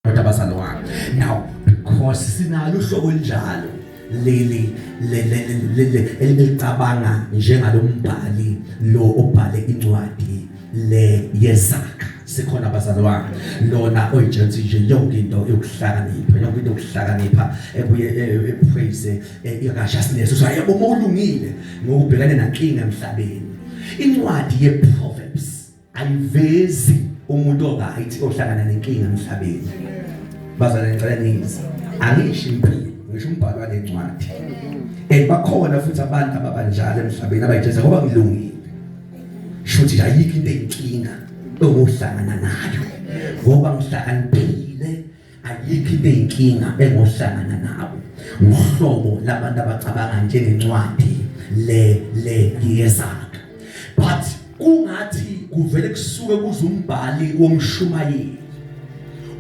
Kodwa bazalwane, now because sinalo uhlobo olunjalo leli elicabanga njengalombhali lo obhale incwadi le yeZaga. Sikhona bazalwane? Lona oyitshensi nje yonke into yokuhlakanipha, yonke into yokuhlakanipha ebuye epraise i-righteousness. So yebo, uma ulungile ngokubhekane nankinga emhlabeni. Incwadi ye-Proverbs ayivezi umuntu oright ohlangana nenkinga emhlabeni. Bazalwane, ngicela nizwe, angisho impilo, ngisho umbhalo walencwadi. And bakhona futhi abantu ababanjalo emhlabeni abayitshela ngoba ngilungile, shuthi ayikho into eyinkinga ongohlangana nayo, ngoba ngihlakaniphile, ayikho into eyinkinga engohlangana nabo. Ngohlobo labantu abacabanga njengencwadi le yeZaga. But kungathi kuvele kusuke kuze umbhali womshumayeli.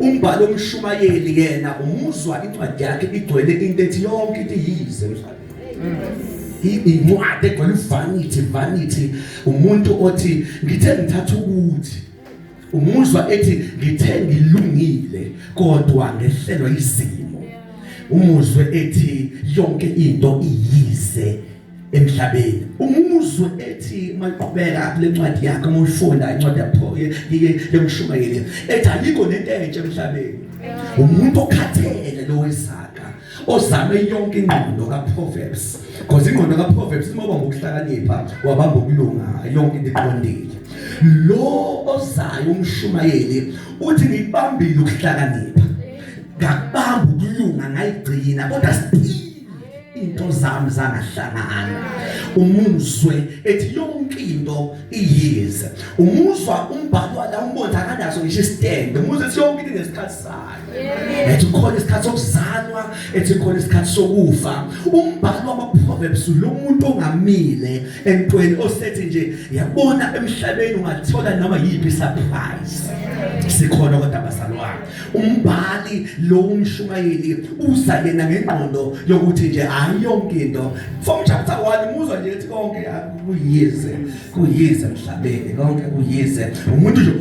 Umbhali womshumayeli yena umuzwa incwadi yakhe igcwele into ethi yonke into iyize emhlabeni, incwadi egcwele vanity, vanity. Umuntu othi ngithe ngithatha ukuthi, umuzwa ethi ngithe ngilungile kodwa ngehlelwa izimo, umuzwe ethi yonke into iyize emhlabeni, umuzwe ethi mayiqhubeka kule ncwadi yakhe, uma uyifunda incwadi yakho yomshumayeli, ethi ayikho nento entsha emhlabeni. Umuntu okhathele lo weZaga, ozame yonke ingqondo kaProverbs, because ingqondo kaProverbs uma ngokuhlakanipha wabamba ukulunga, yonke into iqondile. Lo ozayo umshumayeli uthi ngibambile ukuhlakanipha, ngakubamba ukulunga, ngayigcina, kodwa still into zami zangahlangana. Umuzwe ethi yonke into iyize. Umuzwa umbhalo la umbonza akanaso ngisho istand. Umuzwe ethi yonke into inesikhathi sayo, ethi khona isikhathi sokuzalwa, ethi khona isikhathi sokufa. Umbhalo wama-Proverbs lo muntu ongamile entweni, osethi nje yabona emhlabeni ungathola noma yiphi surprise. Sikhona kodwa bazalwane? Umbhali lo umshumayeli uza yena ngengqondo yokuthi nje hayi, yonke into, from chapter 1 muzwa nje ethi konke kuyize, kuyize emhlabeni, konke kuyize. Umuntu nje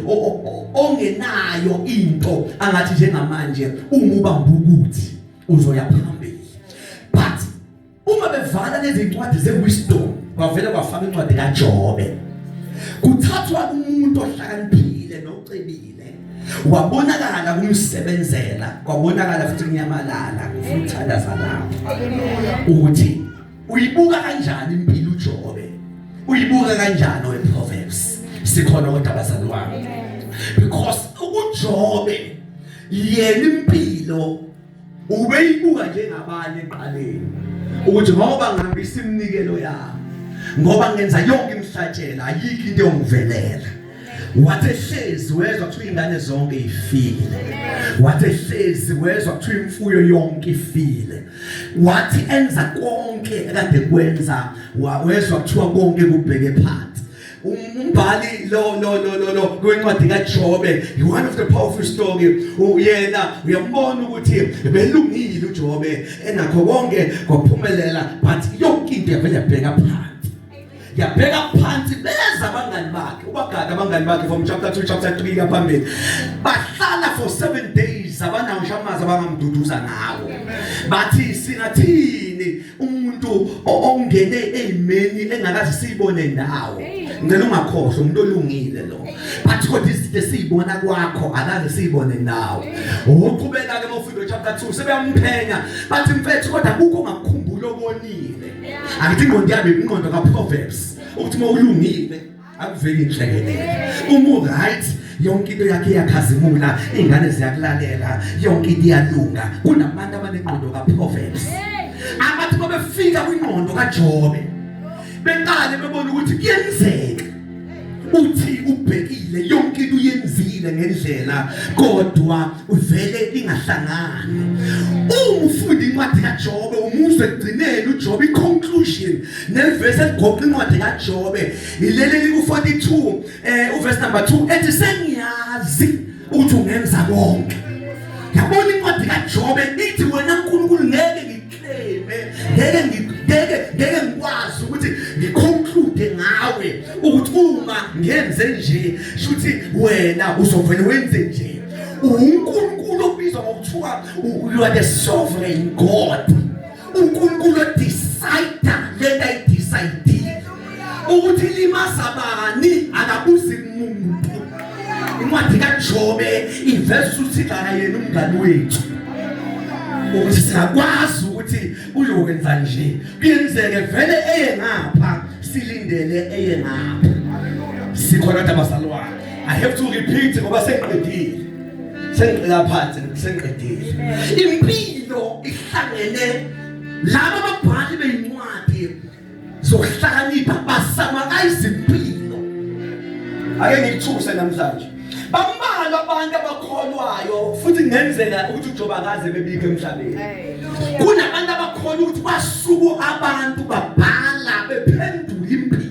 ongenayo into angathi njengamanje uma ubamba ukuthi uzoya phambili. But uma bevala lezi ncwadi ze-wisdom, kwavele kwafaka incwadi kaJobe. Kuthathwa umuntu ohlakaniphile nocebile, wabonakala kumsebenzela, kwabonakala futhi kunyamalala. Ngifuna ukuthandaza lapho ukuthi uyibuka kanjani impilo uJobe, uyibuka kanjani oweProverbs. Sikhona kodwa bazalwane? Because uJobe yena impilo ubeyibuka njengabanye eqaleni, ukuthi ngoba ngihambisa iminikelo yami, ngoba ngenza yonke imihlatshelo, ayikho into yongivelela. Wathi ehlezi wezwa kuthiwa ingane zonke ifile. Wathi ehlezi wezwa kuthiwa imfuyo yonke ifile. Wathi enza konke ekade kwenza, wezwa kuthiwa konke kubheke phansi. Umbhali lo kwencwadi kaJobe, one of the powerful story. Uyena uyambona ukuthi belungile uJobe, enakho konke kwaphumelela, but yonke into yavele yabheka phansi, yabheka phansi. Beza abangani bakhe, ubagada abangani bakhe from chapter 2, chapter 3 yaphambili, bahlala for 7 days, abanawo ngisho amazwi abangamduduza ngawo. Bathi singathini umuntu ongene eyimeni engakaze siyibone ndawo? Ngicela ungakhohlwa, umuntu olungile lo, but kodwa izinto esiyibona kwakho akaze siyibone ndawo. Uqhubeka ke mawufunda chapter 2, sebeyamphenya, bathi mfethu, kodwa kukho ongakukhumbula okonile. Angithi ingqondo yami ingqondo kaProverbs, ukuthi uma ulungile akuveli inhlekelele, uma right yonke into yakhe iyakhazimula, ingane ziyakulalela, yonke into iyalunga. Kunabantu abanengqondo kaProverbs abathi babefika kwingqondo kaJobe beqale bebona ukuthi kuyenzeka uthi ubhekile yonke into uyenzile ngendlela, kodwa uvele ingahlangani. Uma ufunda incwadi kaJobe, umuzwe ekugcineni uJobe i-conclusion nevesi eligoqa incwadi kaJobe ilele liku-42 uverse number 2, ethi sengiyazi ukuthi ungenza konke. Yabona, incwadi kaJobe ithi wena uNkulunkulu ngeke ngiclaime, ngeke ngikwazi ukuthi ngiconclude ngawe ukuthi uma ngenze nje shuthi wena uzovele wenze nje. uNkulunkulu obizwa Kuthiwa you are the sovereign God, uNkulunkulu odecide lento ayidecide ukuthi limaza bani, akabuzi muntu. Incwadi kaJobe iveza ukuthi yena umngani wethu, ukuthi singakwazi ukuthi uyokwenza nje, kuyenzeke vele eye ngapha, silindele eye ngapha. Sikhona kodwa bazalwane? I have to repeat ngoba sengiqedile, sengiqela phansi, sengiqedile. Impilo ihlangene. Laba ababhali beyincwadi zokuhlakanipha basama izimpilo. Ake ngikuthuse namhlanje, bambalwa abantu abakholwayo futhi kungenzeka ukuthi uJoba akaze bebikho emhlabeni. Kunabantu abakholwa ukuthi basuku abantu babhala bephendula impilo.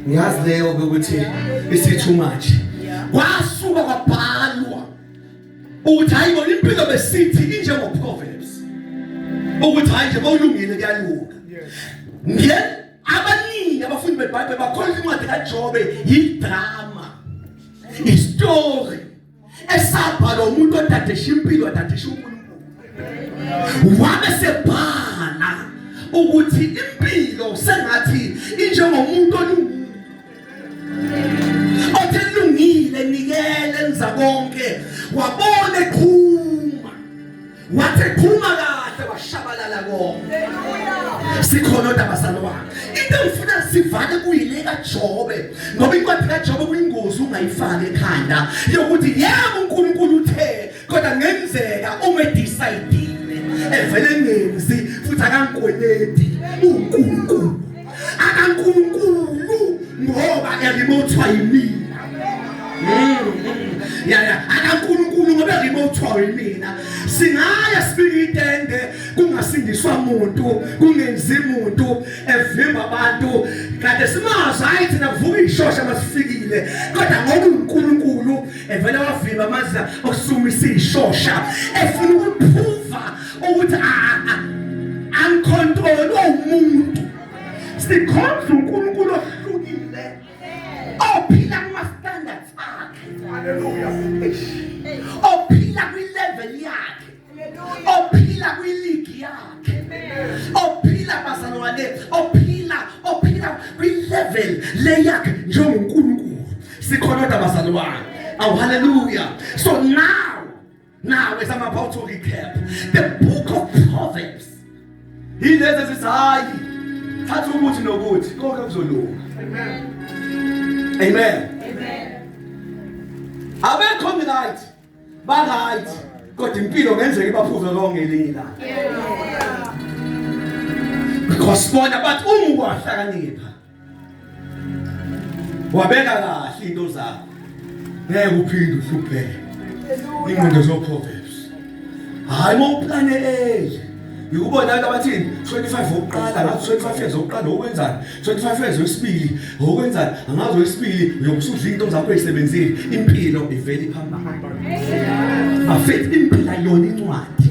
Ngiyazi leyo ukuthi isi too much. Kwasuka kwabhalwa ukuthi hayi bona impilo besithi injengo Proverbs, ukuthi hayi nje bawulungile kuyalunga. Nge abaningi abafundi beBhayibheli bakholwa incwadi kaJobe yidrama, istory esabhalwa umuntu odadesha impilo, odadesha uNkulunkulu, wabe sebhala ukuthi impilo sengathi injengomuntu olungile, othe lungile, nikele, enza konke, wabona eqhuma, wathi eqhuma kahle, washabalala konke. Sikhona kodwa bazalwane? Into engifuna sivale kuyile kaJobe, ngoba incwadi kaJobe kuyingozi ungayifaki ekhanda yokuthi yebo uNkulunkulu uthe, kodwa ngenzeka uma edecide evele ngenzi futhi akangikweleti uNkulunkulu, akaNkulunkulu ngoba eremote yimina. Ya, akaNkulunkulu ngoba eremote yimina. Singaya sibike itende, kungasindiswa umuntu, kungenzi umuntu evimba abantu. Kade simazi, hayi thina kuvuka ishosha masifikile, kodwa ngoba uNkulunkulu evele wavimba amandla okusumisa ishosha, efuna ukuprova ukuthi angicontrol umuntu. Sikhonza uNkulunkulu ohlukile, ophila kuma standards akhe. Hallelujah. Ophila kwi level yakhe, ophila kwi-league yakhe, ophila bazalwane, ophila kwi-level le yakhe njengoNkulunkulu. Sikhona kodwa bazalwane? Oh, hallelujah. So now as I'm about to recap the book of Proverbs, yilezi ezithi hayi, thatha ukuthi nokuthi konke kuzolunga. Amen. Amen. Abekho right, ba right, kodwa impilo ngenzeka ibaphuze lonke elinye ilanga, because bona bathi uma wahlakanipha, wabeka kahle into zakho, ngeke uphinde uhlupheke. Ingqondo zo Proverbs, hayi, uma uplane early, ngikubona abantu abathini 25 wokuqala, ngathi 25 years wokuqala okwenzani, 25 years wesibili okwenzani, angazi wesibili uyokusudla into zakho ezisebenzile, impilo ivele iphambili bafethu. Impilo yona incwadi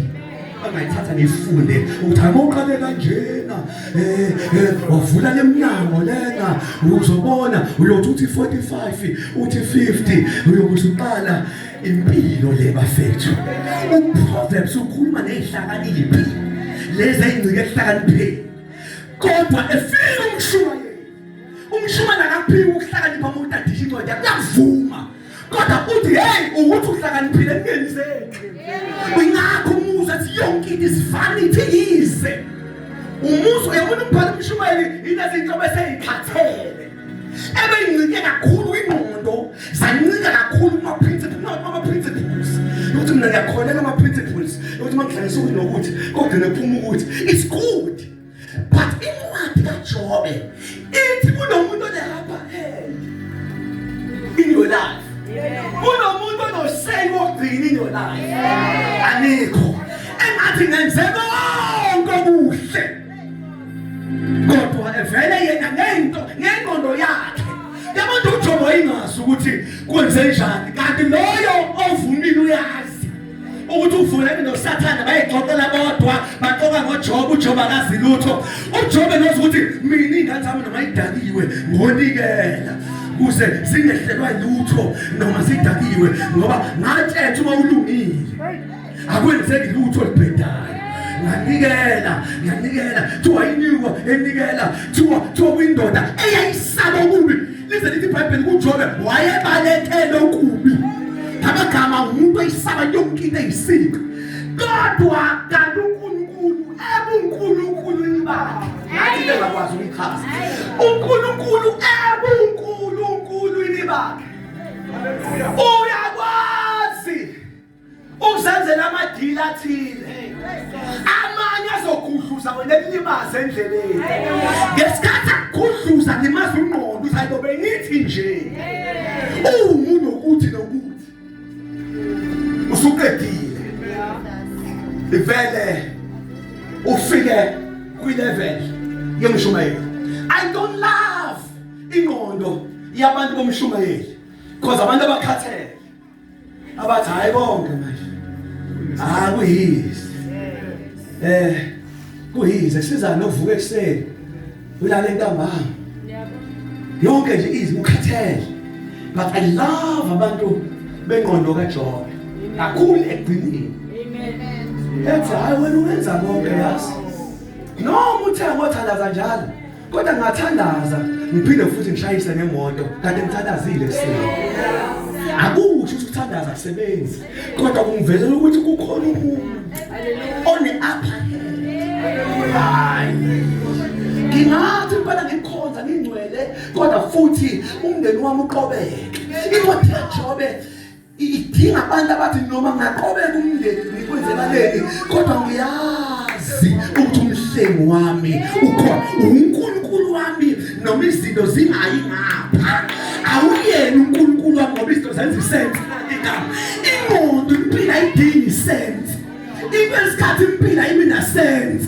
angayithatha ngifunde ukuthi hayi, mawuqale kanjena, wavula leminyango lena, uzobona uyothi uthi 45, uthi 50, uyokusuqala impilo le bafethu. UProverbs ukhuluma nezihlakaniphi lezi ezincike ekuhlakanipheni, kodwa efika umshumayeli, umshumayeli akaphiwe ukuhlakanipha. Umuntu adisha incwadi akuyavuma, kodwa uthi hey, ukuthi uhlakaniphile kungenzeki. Ingakho umuzi athi yonke into is vanity, yize. Umuzi uyabona umbhalo umshumayeli inezinhlobo eseyikhathele, ebeyincike kakhulu kwingqondo, zancika kakhulu kuma-principles, ukuthi mina ngiyakholelwa ama-principles, ukuthi uma ngihlanganisa ukuthi nokuthi kogcina kuphuma ukuthi it's good. But incwadi kaJobe ithi kunomuntu one-upper hand in your life, kunomuntu onosay wokugcina in your life. Anikho engathi ngenze konke okuhle, kodwa evele yena ngento ngengqondo yakhe. Yabona, uJobo wayingazi ukuthi kwenze njani, kanti loyo ovumile uyazi ukuthi uvulene noSathane, bayixoxela bodwa, baxoka ngoJobe. UJobe akazi lutho. UJobe knows ukuthi mina iy'ngane zami noma idakiwe ngonikela. Kuze zingehlelwa lutho noma zidakiwe, ngoba ngatshetha uma ulungile akwenzeki lutho olubhedayo. Nganikela, nganikela, kuthiwa inikwa enikela, kuthiwa kwindoda eyayisaba okubi. Lize lithi iBhayibheli kuJobe wayebalekele okubi. Ngamagama umuntu oyisaba yonke into eyisika. Kodwa kanti uNkulunkulu ebuNkulunkulu bakhe. Ngathi bengakwazi ukuyichaza. UNkulunkulu ebuNkulunkulu bakhe. Uyakwazi ukuzenzela amadili athile, amanye azogudluza wena ekulimaze endleleni. Ngesikhathi akugudluza limaza ungqondo, uthi hayibo bengithi nje unokuthi nokuthi usuqedile, ivele ufike kwi-level yomshumayeli. I don't love ingqondo yabantu bomshumayeli, because abantu abakhathele abathi hayi konke manje, ah kuyize, kuyize siza nokuvuka ekuseni ulale ntambama yonke nje izi ukhathele. But I love abantu bengqondo kaJobe kakhulu ekugcineni. Ethi hayi wena ungenza konke yazi, noma uthe ngothandaza njalo, kodwa ngingathandaza ngiphinde futhi ngishayise ngemoto kade ngithandazile ekuseni. Akusho ukuthi ukuthandaza kusebenzi, kodwa kungivelela ukuthi kukhona umuntu one-upper hand. Hayi, ngingathi impela ngikhonza ngingcwele, kodwa futhi umndeni wami uqobeke. Incwadi kaJobe idinga abantu abathi noma ngaqobeka umndeni ngikwenzekaleni, kodwa ngiyazi ukuthi umhlengi wami ukhona, uNkulunkulu wami, noma izinto zingayi ngapha, awuyena uNkulunkulu wami ngoba izinto zenza isense. Ingqondo impilo ayidingi isense, into esikhathi impilo ayimi nasense.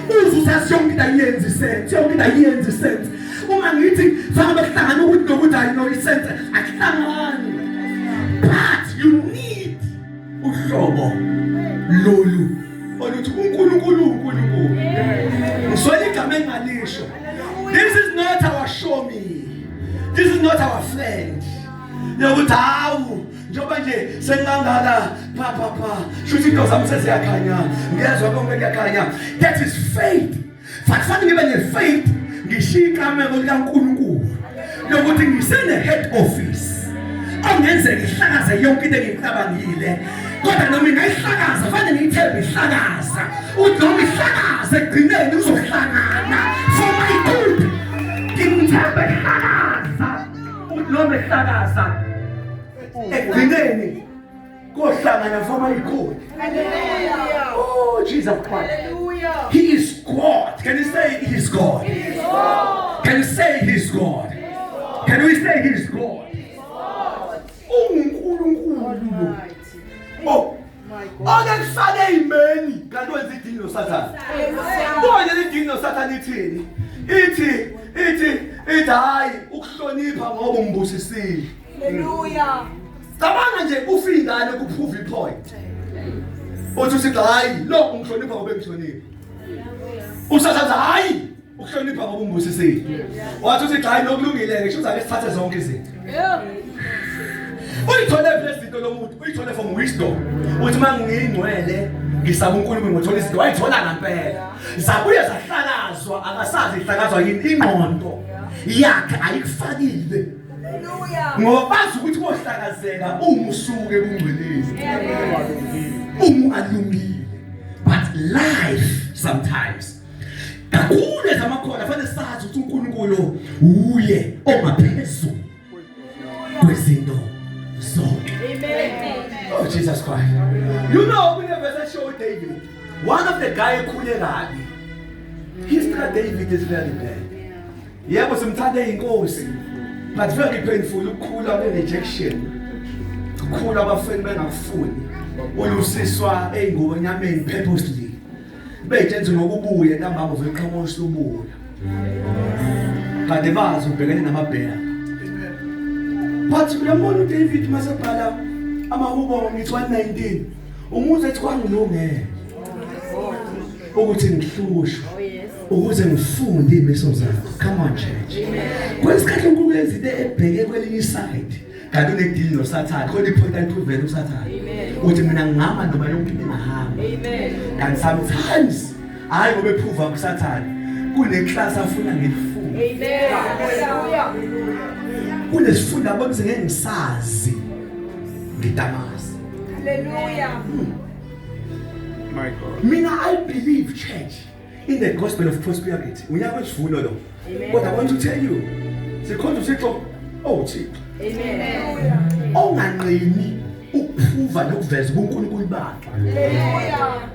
Uze usazi yonke into ayenzi isense, yonke into ayenzi isense. Uma ngithi fanele bekuhlangana ukuthi nokuthi hayi no isense akuhlangani, but you need uhlobo lolu oluthi uNkulunkulu uNkulunkulu. Ngiswele igama engalisho. This is not our show me, this is not our friend yokuthi hawu njengoba nje sengingangaka pha pha pha, shuthi into zami seziyakhanya, ngiyezwa konke kuyakhanya. That is faith. Fanele ngibe ne-faith, ngishiye ikamelo likaNkulunkulu lokuthi ngisene-head office ongenzeka ihlakaze yonke into engiyicabangile, kodwa noma ingayihlakaza fanele ngiyithembe ihlakaza, ukuthi noma ihlakaza ekugcineni uzohlangana for my good. Ngimthembe ihlakaza, ukuthi noma ihlakaza ekugcineni kohlangana for my good. Oh Jesus Christ. Hallelujah. He is God. Can you say he is God? He is God. Can you say he is God? Can we say he is God? UnguNkulunkulu. Oh. Ake kufake imeni kanti wenza idini noSathane. Bonke idini noSathane ithini? Ithi ithi ithi hayi ukuhlonipha ngoba umbusisile. Hallelujah. Cabanga nje ufa ingane kuprove ipoint. Uthi usithi hayi lo ungihlonipha ngoba engihlonipha. Usathi hayi ukuhlonipha ngoba umbusisile. Wathi uthi hayi nokulungile ngisho uzake sithathe zonke izinto. Uyithole phi izinto lo muntu? Uyithole from wisdom. Uthi mangiyingcwele ngisaba uNkulunkulu ngothola izinto, wayithola ngempela. Zabuye zahlakazwa, akasazi ihlakazwa yini, ingqondo yakhe ayikufakile. Ngoba bazi ukuthi kohlakazeka uma usuke ebungcweleni, uma ungalungile. But life sometimes kakhulu ezamakhono fanele sazi ukuthi uNkulunkulu uye ongaphezulu kwezinto zonke. Amen. Oh Jesus Christ. You know kune verse show David. One of the guy ekhule kabi. History David is very bad. Yebo simthanda inkosi. But very painful ukukhula kwe rejection. Ukukhula abafeni bengakufuni. Ulusiswa eyingonyameni purposely. Beyitshenza ngokubuya ntambama uvela uqhamuka usubuya. Kade bazi ubhekene namabheka. But uyambona uDavid masebhala amahubo ngithi 119 umuzi ethi kwangilungela ukuthi ngihlushwe. Oh yes. Ukuze ngifunde imiso zakho. Come on church. Kwesikhathi uNkulunkulu enza into ebheke kwelinye iside. Kanti unedeal noSathane. Khona ipoint aliprovele uSathane. Uthi mina ngihamba noma yonke into ingahamba. Kanti sometimes hayi ngoba ephuva kuSathane kune class afuna ngilifunde. Amen. Hallelujah. Kunesifundo abona ukuthi ngeke ngisazi. Ngidamasi. Hallelujah. My God. Mina I believe church in the gospel of prosperity. Unyaka wesivuno lo. But I want to tell you, sikhonza uThixo, oh Thixo. Amen. Onganqeni ukuphuva nokuveza ubuNkulunkulu bakhe. Hallelujah.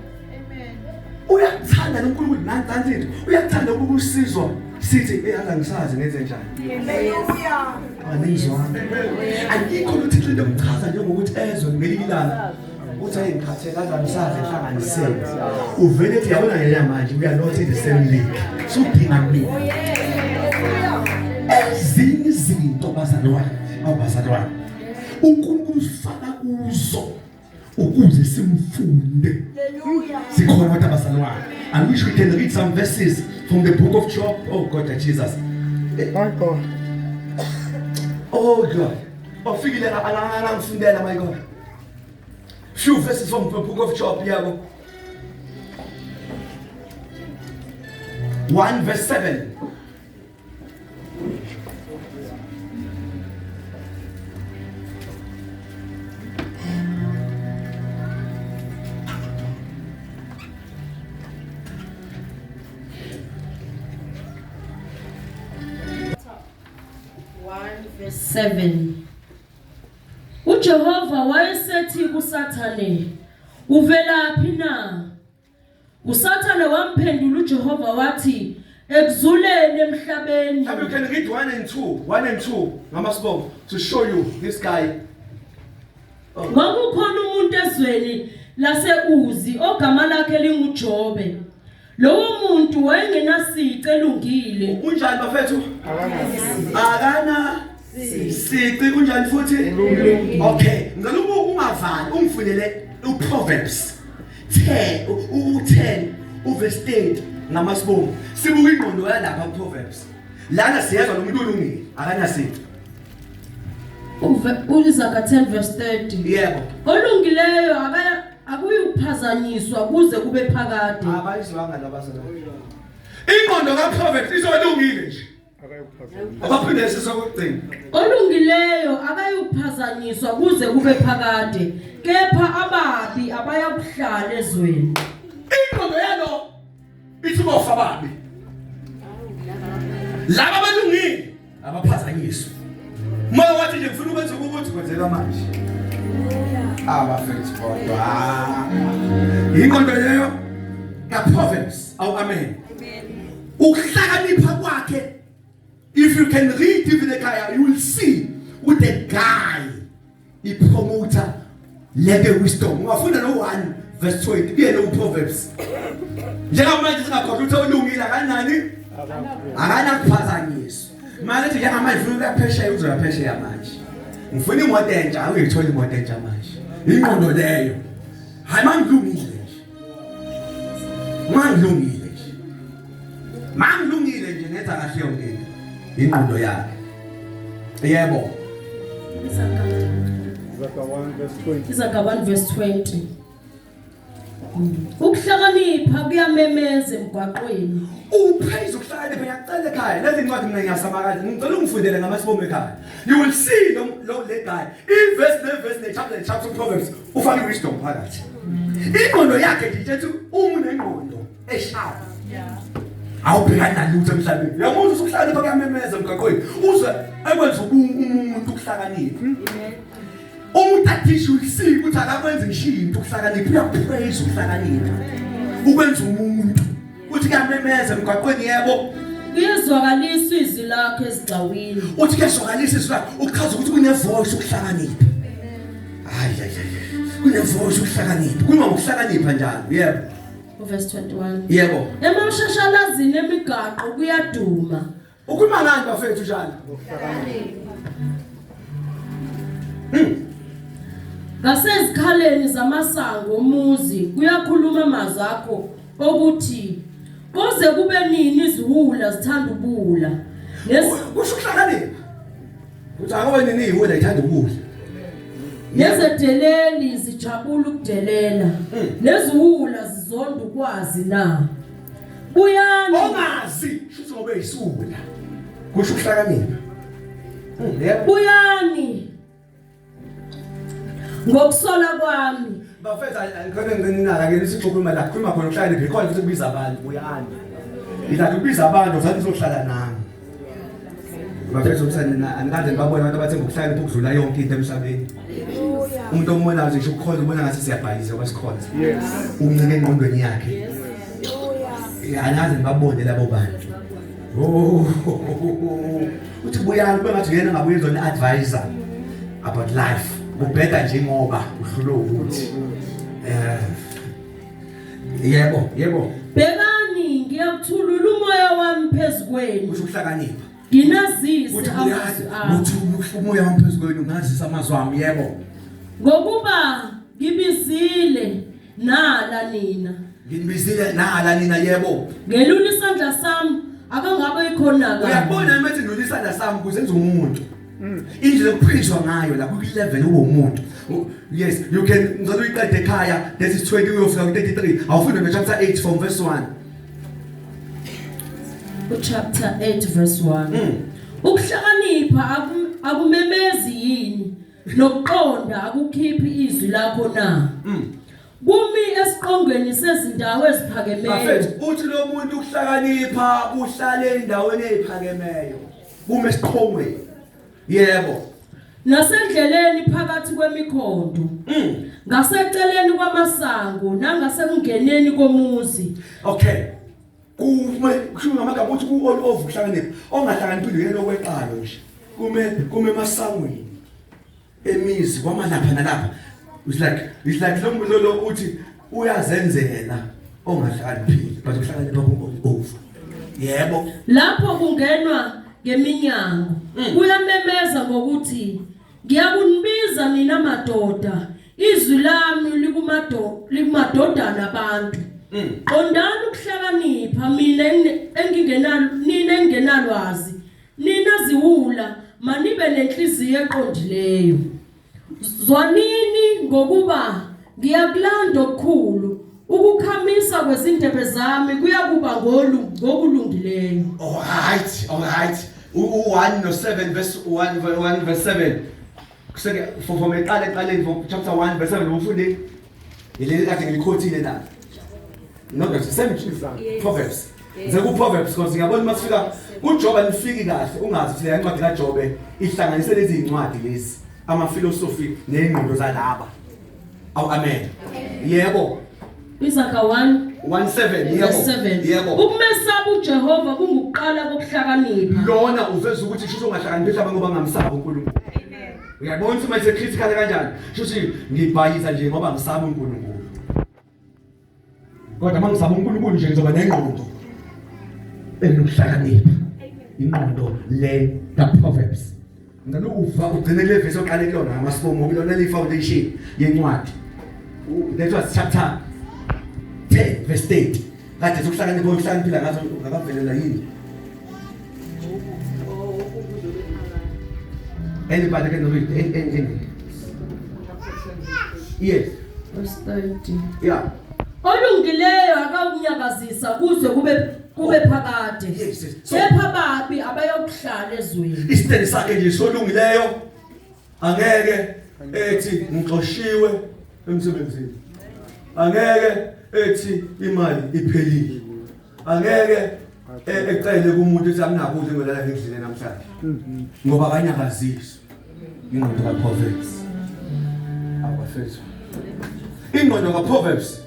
Uyakuthanda noNkulunkulu nanti into. Uyakuthanda ukusizwa sithi hey ala ngisazi ngenze njani. Hallelujah. Aningizwanga. Ayikho uThixo into emchaza njengokuthi ezwe ngelinye ilanga. Uthi hey ngikhathele aza ngisazi ehlanganiseni. Uvele ethi yabona yena manje we are not in the same league. Sudinga mina. Ezinye izinto bazalwane, awubazalwane. uNkulunkulu usifaka kuzo ukuze simfunde. Hallelujah. Sikhona kodwa bazalwane. I wish we can read some verses from the book of Job. Oh God, Jesus. My God. Oh God. Ofikile angifundela my God. Few verses from the book of Job, yabo. 1 verse 7. Verse 7. uJehova wayesethi kuSathane, "Uvelaphi na?" uSathane wamphendula uJehova wathi, "Ekuzuleni emhlabeni." Now you can read 1 and 2, 1 and 2, ngamasibongo, to show you this guy. Oh. Kwakukhona umuntu ezweni laseUzi ogama lakhe linguJobe. Lowo muntu wayengenasici elungile. Unjani bafethu? Akana sici kunjani futhi? Okay, ngicela ube ungavali ungifunele uProverbs 10 u10 uverse 30 ngamasibongo. Sibuka ingqondo yalapha kuProverbs. Lana siyezwa nomuntu olungile, akanasici. Uzaga 10 verse 30. Yebo. Olungileyo akuyukuphazanyiswa kuze kube phakade. Abayizwanga labazalwane. Ingqondo kaProverbs izolungile nje. Abaphinde sisokugcina. Olungileyo akayukuphazanyiswa kuze kube phakade, kepha ababi abayakuhlala ezweni. Ingqondo yalo ithi bofa babi. Laba abalungile abaphazanyiswa. Moya wathi nje ngifuna ukwenza ukuthi kwenzeka manje. Abafethu kodwa. Ingqondo leyo kaProverbs. Awu amen. Ukuhlakanipha kwakhe, if you can read even ekhaya, you will see with the guy ipromoter lebe wisdom. Ungafunda no 1 verse 20 kuyena uProverbs. Njengamanje singakhohlwa ukuthi olungile akanani akanakuphazanyiswa. Manje nje njengamanje ufuna ukuya phesheya, uzoya phesheya manje. Ngifuna imoto entsha, awuyithola imoto entsha manje. Ingqondo leyo. Hayi mangilungile nje. Mangilungile nje. Mangilungile nje ngenza kahle yonke into. Ingqondo yakhe. Yebo. Zaga 1 verse 20. Izaga 1 verse 20. Ukuhlakanipha kuyamemeza emgwaqweni. Upraise ukuhlakanipha ngiyacela ekhaya. Lezi ncwadi mina ngiyasabakaza. Ngicela ungifundele ngamasibongo ekhaya. You will see lo lo le guy. I-verse ne verse ne chapter ne chapter Proverbs ufake wisdom phakathi. Ingqondo yakhe nje ithethe uma unengqondo esharp. Awubhekani nalutho emhlabeni. Uyamuzwa usuhlakanipha kuyamemeza emgaqweni. Uzwe ekwenza umuntu ukuhlakanipha. Umuntu athisha ulisike ukuthi akakwenzi ngisho into ukuhlakanipha, uyapraise ukuhlakanipha. Ukwenza umuntu uthi kuyamemeza emgaqweni yebo. Kuyezwakalisa izwi lakhe ezigcawini. Uthi kuyezwakalisa izwi lakhe, uchaza ukuthi kune voice ukuhlakanipha. Hayi hayi hayi. Kune voice ukuhlakanipha. Kuma ngokuhlakanipha njalo. Yebo. Verse 21. Yebo. Emashashalazini emigaqo kuyaduma. Ukhuluma ngani bafethu njalo? Ngasezikhaleni zamasango omuzi kuyakhuluma amazwi akho okuthi Koze kube nini iziwula zithanda ubuwula? Kusho ukuhlakanipha. Uthi akobe nini iziwula zithanda ubuwula. Nezedeleli zijabula ukudelela. Neziwula zizonda ukwazi na. Buyani. Ongazi shuthi ngoba eyisiwula. Kusho ukuhlakanipha. Yebo. Buyani. Ngokusola kwami. Bafethu angikhona ngininaka ke lithi ukhuluma la khuluma khona ukuhlakanipha ikhona futhi kubiza abantu buyani. Ila kubiza abantu zathi uzohlala nami. Bafethu umsana anikaze nibabona abantu abathemba ukuhlakanipha ukudlula yonke into emhlabeni. Umuntu ombona nje ukukhonza ubona ngathi siyabhayiza kwasikhonza. Yes. Uncike engqondweni yakhe. Anikaze nibabone labo bantu. Oh. Uthi buyani kube ngathi uyena ngabuye zona advisor about life. Kubheda nje ngoba uhlulwe ukuthi. Yebo, yebo. Bhekani ngiyakuthulula umoya wami phezu kwenu. Kusho ukuhlakanipha. Nginazise Uthi amazwi buyani, ami. uthi umoya wami phezu kwenu ngazisa amazwi ami, yebo. Ngokuba ngibizile nala nina. Nginibizile nala nina, yebo. Ngelula isandla sami akangabe ikhona ka. Uyakubona uma ethi ndlula isandla sami ukuze enze umuntu. Indlela okuphilishwa ngayo la ku level uwomuntu. Yes, you can ngicela uyiqede ekhaya that is 20 uyofika ku 33. Awufunde no chapter 8 from verse 1. Chapter 8 verse 1. Ukuhlakanipha akumemezi yini nokuqonda akukhiphi izwi lakho na? Kumi esiqongweni sezindawo eziphakemeyo. Bafethu uthi lo muntu ukuhlakanipha kuhlale endaweni eziphakemeyo. Kume esiqongweni. Yebo. Nasendleleni phakathi kwemikhondo. Ngaseceleni kwamasango nangasekungeneni komuzi. Okay. Kume kusho ngamagama uthi ku all over ukuhlakanipha. Ongahlakaniphile uyena okweqayo nje. Kume emasangweni. Emizi kwamalapha nalapha. It's like lo muntu lo uthi uyazenzela ongahlakaniphile but ukuhlakanipha ku all over. Yebo. Lapho kungenwa ngeminyango kuyamemeza ngokuthi ngiyakunibiza nina madoda, izwi lami likumadodana abantu. Qondani ukuhlakanipha mina engingenalo nina engingenalwazi, nina ziwula manibe nenhliziyo eqondileyo. Zwanini ngokuba ngiyakulanda okukhulu, ukukhamisa kwezindebe zami kuyakuba ngokulungileyo. All right, all right. U1 no 7 verse 1 1 verse 7. Kuseke from eqala eqaleni from chapter 1 verse 7 ufunde. Yileli kade ngikhothile na. No, the same Proverbs. Ngize Proverbs because ngiyabona uma sifika kuJobe nifiki kahle ungazi ukuthi le ncwadi kaJobe ihlanganise lezi zincwadi lezi ama philosophy nezingqondo zalaba. Awu amen. Yebo. Isaka 1 17 yebo. verse 7. Yebo. Ukumesaba uJehova kungukuqala kokuhlakanipha. Lona uveza ukuthi shuthi ungahlakaniphi mhlawumbe ngoba ngamsaba uNkulunkulu. Amen. Uyabona ukuthi manje critical kanjani? Shuthi ngibhayiza nje ngoba ngisaba uNkulunkulu. Kodwa mangisaba uNkulunkulu nje ngizoba nengqondo enokuhlakanipha. Ingqondo le ka Proverbs. Ngicela uva ugcine le verse oqale kuyona ngamasibomu kuyona le foundation yencwadi. That was chapter 10 verse 8. Kade sokuhlakanipha okuhlakaniphila ngazo ngakavelela yini? Anybody can read any. Yes. Verse 30. Yeah. Olungileyo akawunyakazisa kuze kube phakade. Yes, yes. So- Kepha babi abayokuhlala ezweni. Isitende sakhe nje solungileyo angeke ethi ngixoshiwe emsebenzini. Angeke ethi imali iphelile. Angeke ecele kumuntu ethi anginakudla ngolala ngidlile namhlanje. Ngoba akanyakaziswa. Ingqondo kaProverbs. Abafethu. Ingqondo kaProverbs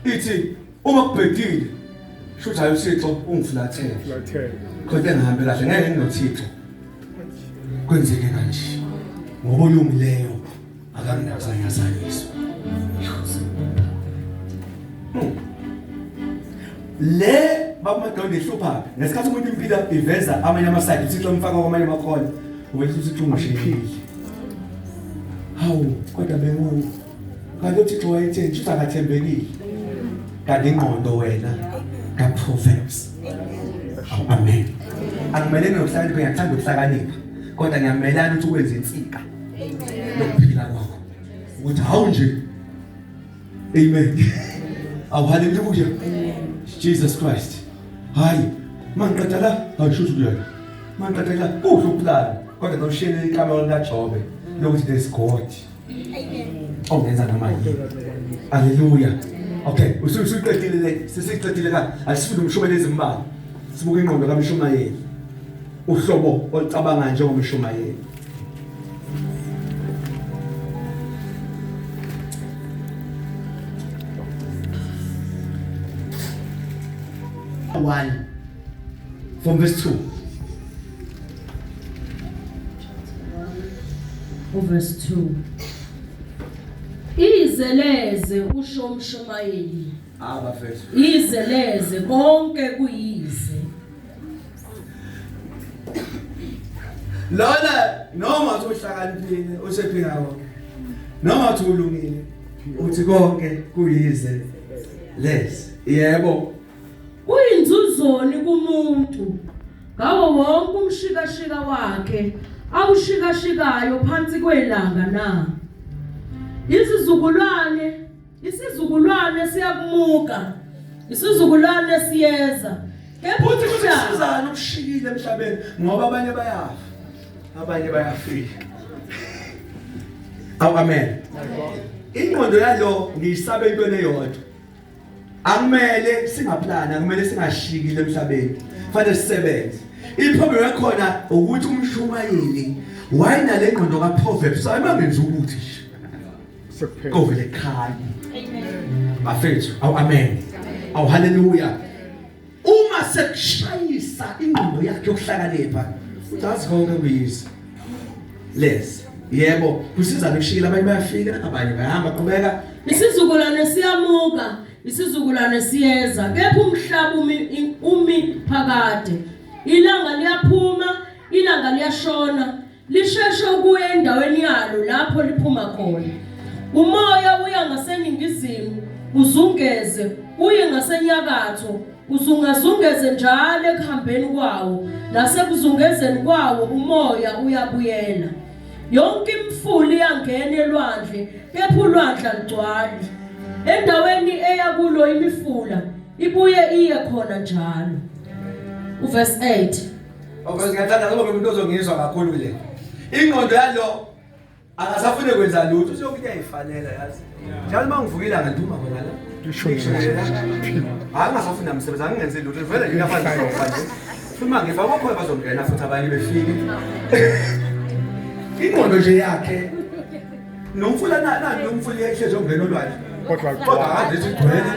ithi uma kubhedile shuthi hayi uThixo ungifulathele. Kodwa engihambe kahle ngeke nginoThixo. Kwenzeke kanje. Ngoba olungileyo akanginakuzanyazanyiswa. Le bakumadoda ihlupha ngesikhathi umuntu impilo iveza amanye amasayidi uThixo umfaka kwamanye amakhona uvele uThixo ungishiyile. Hawu kodwa bengu kanti uThixo wayetheni shuthi akathembekile. Kanti ingqondo wena kaProverbs. Amen. Akumelene nokuhlakanipha, ngiyakuthanda ukuhlakanipha, kodwa ngiyamelana ukuthi ukwenze insika lokuphila kwakho, ukuthi hawu nje. Amen. Awu, haleluya, Jesus Christ. Hayi, mangiqeda la, awusho ukuthi uyena mangiqeda la, kuhle ukuplana, kodwa noshiyele ikamelo likaJobe lokuthi there's God ongenza noma yini. Haleluya. Okay, usuqedile le, sesiqedile ka asifunde umshumayeli ezimbalwa, sibuke ingqondo kamshumayeli, uhlobo olucabanga njengomshumayeli. One from verse 2. Uverse 2. Izeleze, usho umshumayeli. Ah, bafethu. Izeleze, konke kuyize. Lona noma uthi uhlakaniphile, usephika konke, noma uthi ulungile, uthi konke kuyize lezi. Yebo. Kuyinzuzoni kumuntu ngawo wonke umshikashika wakhe awushikashikayo phansi kwelanga na? Izizukulwane, isizukulwane siyakumuka, isizukulwane siyeza, kepha uthi umhlaba kusizana ukushikile emhlabeni, ngoba abanye bayafa, abanye bayafika. Awu, amen. Ingqondo yalo ngiyisaba entweni eyodwa. Akumele singaplani, akumele singashikile emhlabeni, fanele sisebenze. Iproblem yakhona ukuthi umshumayeli wayenale ngqondo kaProverbs, ayimangenza ukuthi nje Sekuphela. kovele khanye. Bafethu, awu, amen. Awu, haleluya. Uma sekushayisa ingqondo yakhe yokuhlakanipha, uthi azi konke kuyize lezi. Yebo, kusizana ukushila, abanye bayafika, abanye bayahamba, qhubeka. Isizukulwane siyamuka, isizukulwane siyeza, kepha umhlaba umi phakade. Ilanga liyaphuma, ilanga liyashona, lisheshe ukuya endaweni yalo lapho liphuma khona. Umoya uya ngaseningizimu, uzungeze uye ngasenyakatho, uzungazungeze njalo ekuhambeni kwawo, nasekuzungezeni kwawo umoya uyabuyela. Yonke imifula iyangena elwandle, kepha ulwandle alugcwali. Endaweni eya kulo imifula ibuye iye khona njalo. Uverse 8. Okay, ngiyathanda ngoba umuntu ozongizwa kakhulu le. Ingqondo yalo akasafune kwenza lutho, useyokutya iyayifanela yazi. Njalo uma ngivukile ngiduma khona la. Lishone. Hayi, ngingasafuni namsebenzi, angingenzi lutho, vele nje ngiyafana nje nje. Futhi uma ngifa bakhona bazongena futhi abanye befike. Ingqondo nje yakhe nomfula na nomfula ihlezi ongena olwandle. Kodwa Kodwa kade igcwele.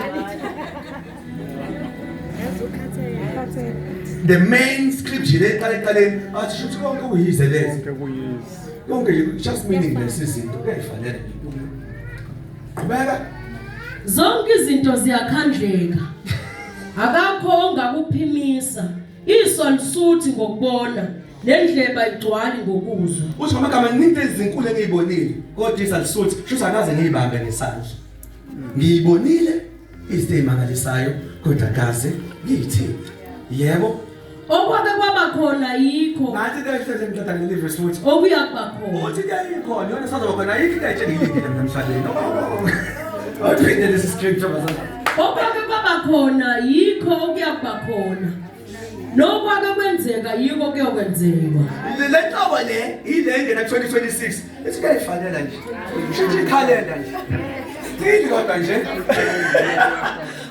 The main scripture le eqala eqaleni athi shuthi konke kuyize lezi. Konke kuyize. Konke nje just meaningless izinto, kuyayifanele. Qhubeka. Zonke izinto ziyakhandleka, akakho ongakuphimisa. Iso lisuthi ngokubona, nendlebe ayigcwali ngokuzwa. Uthi ngamagama into ezinkulu engiyibonile, kodwa izalisuthi shuthi akaze ngiyibambe ngesandla. Ngiyibonile izinto ezimangalisayo, kodwa kaze ngiyithinte. Yebo. Okwake kwaba khona yikho Nathi into ehleze ngithatha ngelive futhi. okuya kuba khona. Uthi into ayikhona yona sazoba khona, ayikho into ayitshengilindile mina emhlabeni. Ophinde lesi scripture bazalwane. Okwake kwaba khona yikho okuya kuba khona, nokwake kwenzeka yikho kuyokwenzeka. Le nhlobo le ile ingena 2026, ethi kuyayifanela nje, shuthi ikhalela nje yini, kodwa nje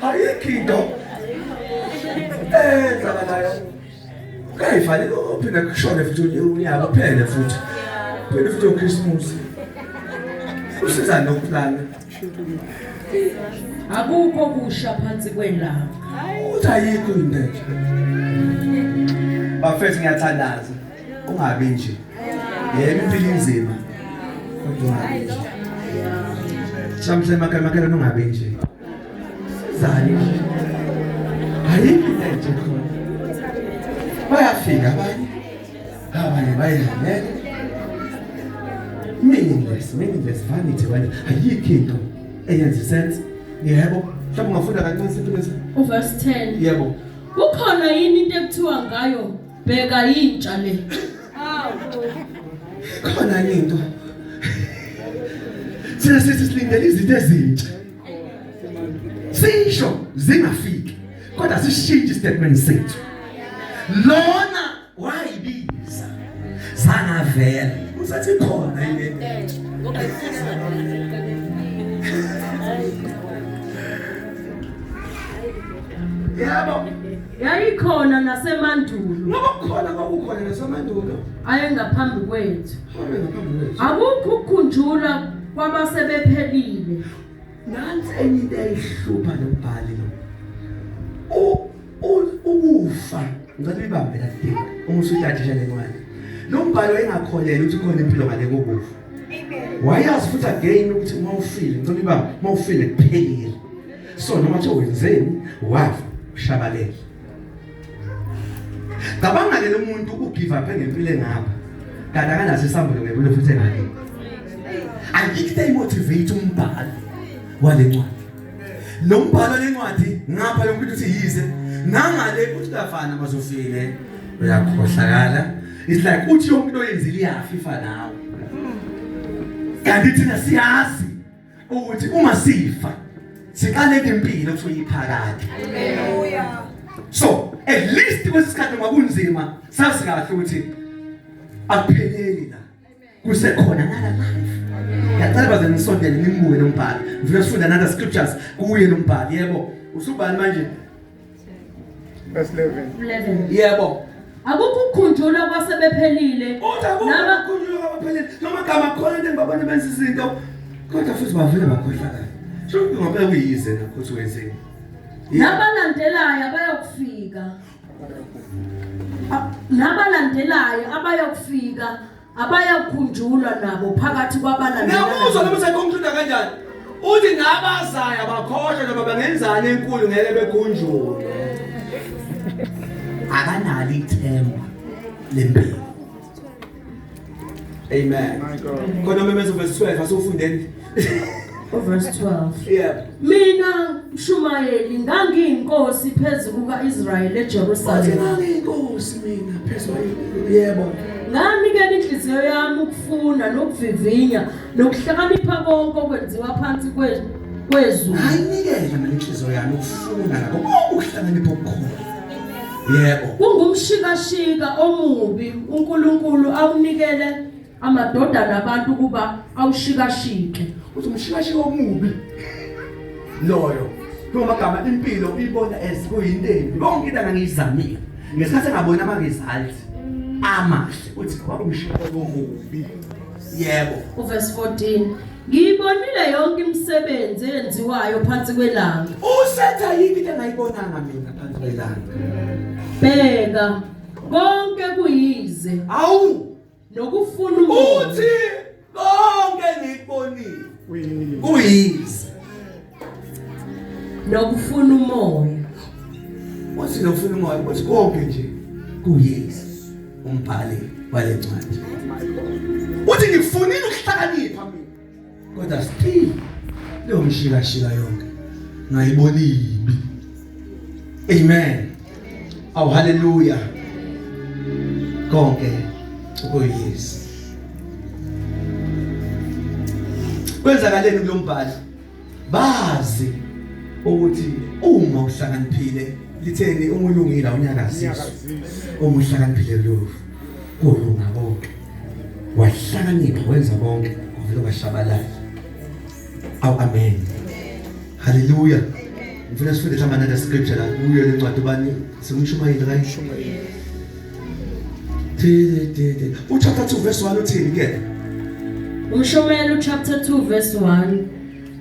ayikho into enzakalayo, kuyayifanela, uphinde kushone futhi unyaka uphele, futhi phele futhi uChristmas, usizana nokuplana. Akukho kusha phansi kwelanga. Uthi ayikho into enje. Bafethu, ngiyathandaza ungabi nje. Yebo, impilo inzima, kodwa ungabi nje. Samhle makela, ungabi nje. Sizani nje, ayikho into enje khona. Bayafika abanye, abanye bayihambele. Meaningless, meaningless, vanity, vanity, ayikho into eyenza sense. Yebo. Mhlawumbe ungafunda kancane siphelese. Uverse 10. Yebo. Kukhona yini into ekuthiwa ngayo bheka yintsha le? Khona enye into. Thina sithi silindele izinto ezintsha. Sisho zingafiki. Kodwa sishintshe istatement sethu. Lona wayibiza. Zangavela. Usathi khona yini into? Yebo. Yayikhona nasemandulo Ngoba kukhona kwakukhona nasemandulo. ayengaphambi kwethu. Abe ngaphambi kwethu. Akukho ukukhunjulwa kwabasebephelile. Nansi enye into eyihlupha lo mbhali lo. Ukufa ngicela uyibambe la thing uma usutadisha le ncwadi. Lo mbhalo engakholelwa ukuthi khona impilo ngale kokufa. Amen. Wayazi futhi again ukuthi uma ufile ngicela uyibambe uma ufile kuphelile. So noma kuthiwa wenzeni wafa ushabalele. Cabanga ke lo muntu ugive up ngempilo engapha. Kanti akanaso isambulo ngempilo futhi engale. Ayikho into eyimotivate umbhali wale ncwadi. Lo mbhalo lencwadi ngapha yonke into uthi yize nangale uthi kuyafana mazofile uyakhohlakala. It's like uthi yonke into oyenzile iyafa nawe. Kanti thina siyazi ukuthi uma sifa siqale impilo kuthiwa iphakade. Hallelujah. So at least kwesikhathi noma kunzima sazi kahle ukuthi akupheleli la. Kusekhona another life. Ngiyacela baze nisondele nimbuke lo mbhalo. Ngifuna sifunda another scriptures kuye lo mbhalo. Yebo. Usubani manje? Verse 11. 11. Yebo. Akukho ukukhunjulwa kwasebephelile. Uthi akukho Naba ukukhunjulwa kwabaphelele. Noma gama khona into engibabona benza izinto kodwa futhi bavele bakhohlakala. Sho ngoba kuyize nakho ukuthi wenzeni. Nabalandelayo abayokufika. Nabalandelayo abayokufika abayakhunjulwa nabo phakathi kwabalandelayo. Ngiyakuzwa noma useconclude kanjani. Uthi nabazayo abakhohlwa noma bangenzani enkulu ngeke bekhunjulwe. Akanalo ithemba lempilo. Amen. My God. Khona memezo verse 12 asufundeni. Verse 12. Yebo. Mina Mshumayeli ngangiyinkosi phezu kukaIsrayeli Uthi eJerusalema. ngangiyinkosi mina phezu yebo. Nganikela inhliziyo yami ukufuna nokuvivinya nokuhlakanipha konke okwenziwa phansi kwezulu. Ayinikele mina inhliziyo yami ukufuna nakho konke ukuhlakanipha okukhona. Yebo. Kungumshikashika omubi uNkulunkulu awunikele amadodana abantu kuba awushikashike. Uthi umshikashika omubi loyo. Noma impilo uyibona as kuyinto embi. Konke into angangiyizamile. Ngesikhathi engabona ama results amahle uthi kwakumshikashika omubi. Yebo. Uverse 14. Ngiyibonile yonke imisebenzi eyenziwayo phansi kwelanga. Usetha yini into engayibonanga mina phansi kwelanga. Bheka konke kuyize Awu nokufuna umoya. uthi konke ngikubonile Kuyize. kuyize. Nokufuna umoya. Uthi nofuna umoya uthi konke nje kuyize. Umbhali wale ncwadi. Uthi ngifunile ukuhlakanipha mina. Kodwa still leyo mshikashika yonke ngayibona ibi. Amen. Aw hallelujah. Konke kuyize. Kwenzakaleni kulombhali? Bazi ukuthi uma uhlakaniphile litheni uma ulungile awunyakaziswa. Uma uhlakaniphile kuyofa kulunga konke. Wahlakanipha wenza konke kuvele kwashabalala. Aw amen. Hallelujah. Ngifuna sifunde mhlawumbe another scripture la kuyo le ncwadi bani sikumshumayeli right? Tete. Uchapter 2 verse 1 uthini ke? Umshumayeli chapter 2 verse 1.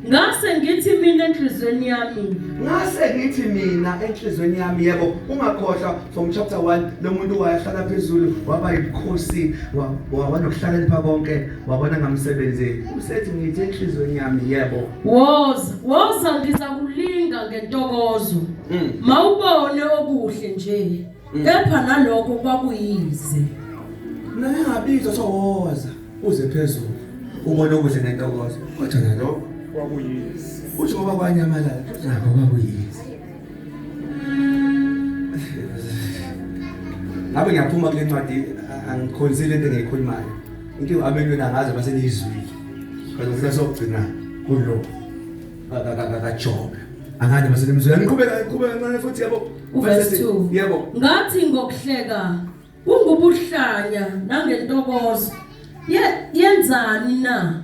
Ngase ngithi mina enhlizweni yami Ngase ngithi mina enhlizweni yami yebo ungakhohlwa from chapter 1 lo muntu wayehlala phezulu waba yibukhosi wanokuhlakanipha konke wabona ngamsebenzeli usethi ngithi enhlizweni yami yebo woza woza ngizakulinga ngentokozo mawubone okuhle nje kepha nalokho kwakuyize. Mina ngingabizwa sowoza uze phezulu ubone okuhle nentokozo kodwa nalokho Kwakuyize. Uthi ngoba kwanyamalala nakho kwakuyize. Ngabe ngiyaphuma kule ncwadi, angikhonzile into engiyikhulumayo. Into abelweni angaze base niyizwile. Kodwa ngifuna sokugcina kulo kaJobe. Angani base nimzwile. Ngiqhubeka ngiqhubeka kancane futhi, yabo. Uverse 2. Yebo. Ngathi ngokuhleka kungubuhlanya nangentokozo. Yenzani na?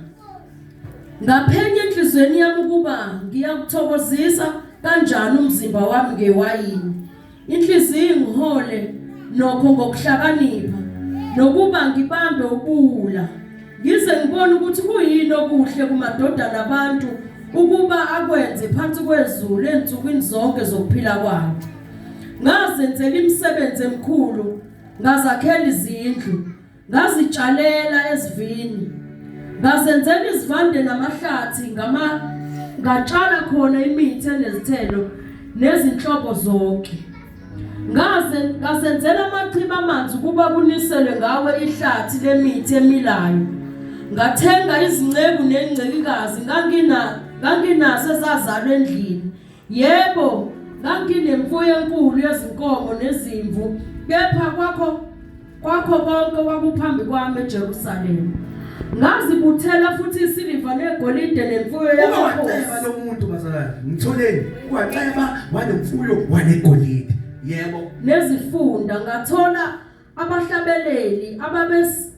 Ngaphenya enhlizweni yami ukuba ngiyakuthokozisa kanjani umzimba wami ngewayini. Inhliziyo ingihole nokho ngokuhlakanipha, nokuba ngibambe ubuwula, ngize ngibone ukuthi kuyini okuhle kumadodana abantu ukuba akwenze phansi kwezulu ensukwini zonke zokuphila kwawo. Ngazenzela imisebenzi emikhulu, ngazakhela izindlu, ngazitshalela ezivini, ngazenzela izivande namahlathi, ngama ngatshala khona imithi enezithelo nezinhlobo zonke. Ngaze ngazenzela amachibi amanzi ukuba kuniselwe ngawe ihlathi lemithi emilayo. Ngathenga izinceku nencekikazi, nganginazo ezazalwa endlini. Yebo, nganginemfuyo enkulu yezinkomo nezimvu, kepha kwakho konke kwakuphambi kwami eJerusalema. Ngazibuthela futhi isiliva negolide nemfuyo Uma yamakhosi. waceba lo muntu bazalwane, ngitholeni, waceba wanemfuyo wanegolide. Yebo. Nezifunda ngathola abahlabeleli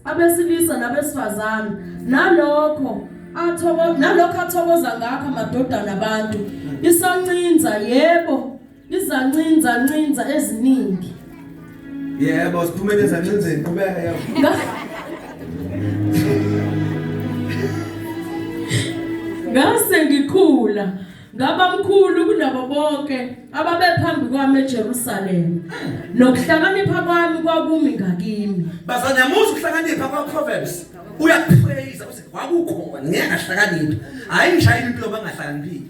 abesilisa nabesifazane, nalokho athokoza ngakho amadodana abantu, isancinza, yebo, izancinza ncinza eziningi. Yebo, siphumele ezancinzeni, qhubeka, yebo. Ngase ngikhula ngaba mkhulu kunabo bonke ababephambi kwami eJerusalema, nokuhlakanipha kwami kwakumi ngakimi. Bazalwane, yamuza ukuhlakanipha kwa Proverbs. Uyakupraise uthi kwakukhona ngeke ngahlakanipha. Hayi, ngishayile impilo bangahlakaniphile.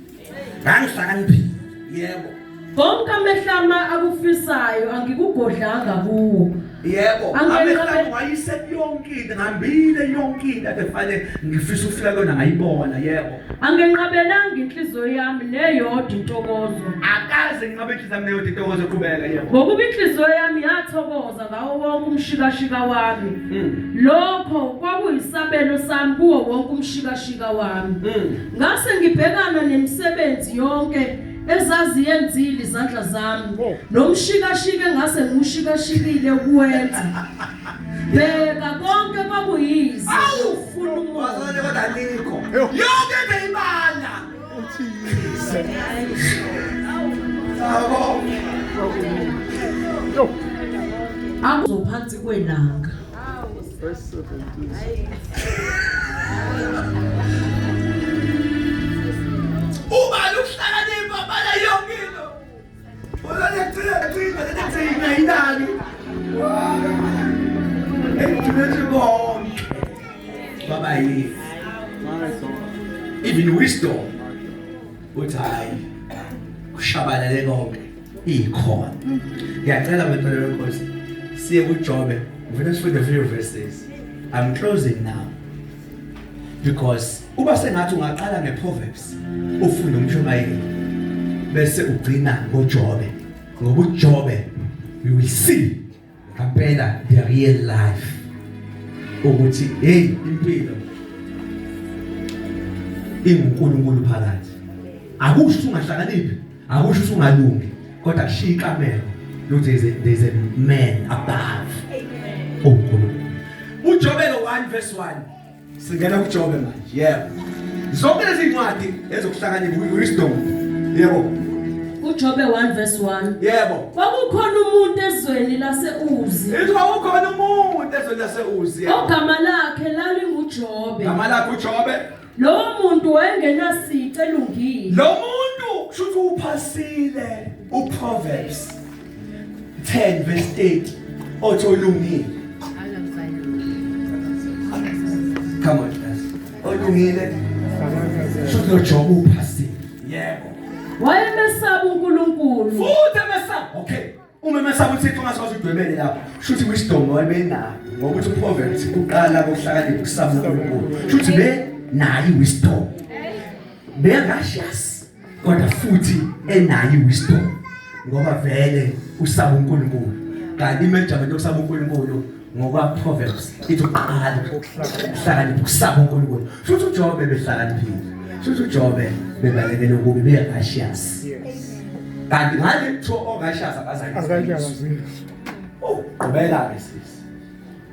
Ngangihlakaniphile. Yebo. Konke amehlo ami akufisayo angikugodlanga kuwo. Yebo. Angeke Amehlo wayise yonke into, ngihambile yonke into ade fanele ngifisa ukufika kuyona ngayibona, yebo. Angenqabelanga inhliziyo yami neyodwa intokozo. Akaze nginqabe inhliziyo yami neyodwa intokozo, qhubeka, yebo. Ngokuba inhliziyo yami yathokoza ngawo wonke umshikashika wami. Lokho kwakuyisabelo sami kuwo wonke umshikashika wami. Ngase ngibhekana nemisebenzi yonke ezaziyenzile izandla zami, nomshikashika engase ngiwushikashikile ukuwenza. Bheka, konke kwakuyize, ufuna umoya. Bazalwane, kodwa alikho. Yonke into ibala. Uthi yize. Yabo. Yo. Akuzophansi kwelanga. Verse 17. Ubala ukuhlakanipha, bala yonke into. Bazalwane, gcina gcina gcina inani. Ekugcineni konke baba yini? My God. Even wisdom uthi hayi, kushabalale konke ikhona. Ngiyacela bantwana benkosi, siye kuJobe, ngifuna sifunde few verses. I'm closing now because uba sengathi ungaqala ngeProverbs, ufunde umshumayeli, bese ugcina ngoJobe, ngoba uJobe we will see ngempela the real life ukuthi hey, impilo inguNkulunkulu phakathi. Akusho ukuthi ungahlakaniphi, akusho ukuthi ungalungi, kodwa kushiya ikamelo lokuthi there is a man above, uNkulunkulu. uJobe lo 1 verse 1, singena kuJobe manje, yebo. Zonke lezi ncwadi ezokuhlakanipha, wisdom, yebo. uJobe 1 verse 1. Yebo. Kwakukhona umuntu ezweni lase-Uzi, Ithi kwakukhona umuntu ezweni lase-Uzi, yebo. ogama lakhe lalinguJobe. Gama lakhe uJobe. Lowo muntu wayengenasici, elungile. Lo muntu kusho ukuthi uphasile uProverbs 10 verse 8 othi olungile. Come on, guys. Olungile kusho ukuthi lo Job uphasile. Yebo. Wayemesaba uNkulunkulu. Futhi emesaba. Okay. Uma emesaba uThixo, ungasikwazi udwebele lapho. Kusho ukuthi wisdom wayebenayo ngokuthi uProverbs uqala kokuhlakanipha ukusaba uNkulunkulu. Kusho ukuthi be nayo wisdom. Be righteous. Kodwa futhi enayo iwisdom ngoba vele usaba uNkulunkulu. Kanti imeasurement yokusaba uNkulunkulu ngokwa Proverbs ithi uqala ukuhlakanipha, ukusaba uNkulunkulu. Futhi uJobe behlakaniphile. Futhi uJobe bebalekele ukubi, be-righteous. Kanti ngale kuthiwa o-righteous akazange. Akanyakaziswa. Oh, qhubeka-ke sisi.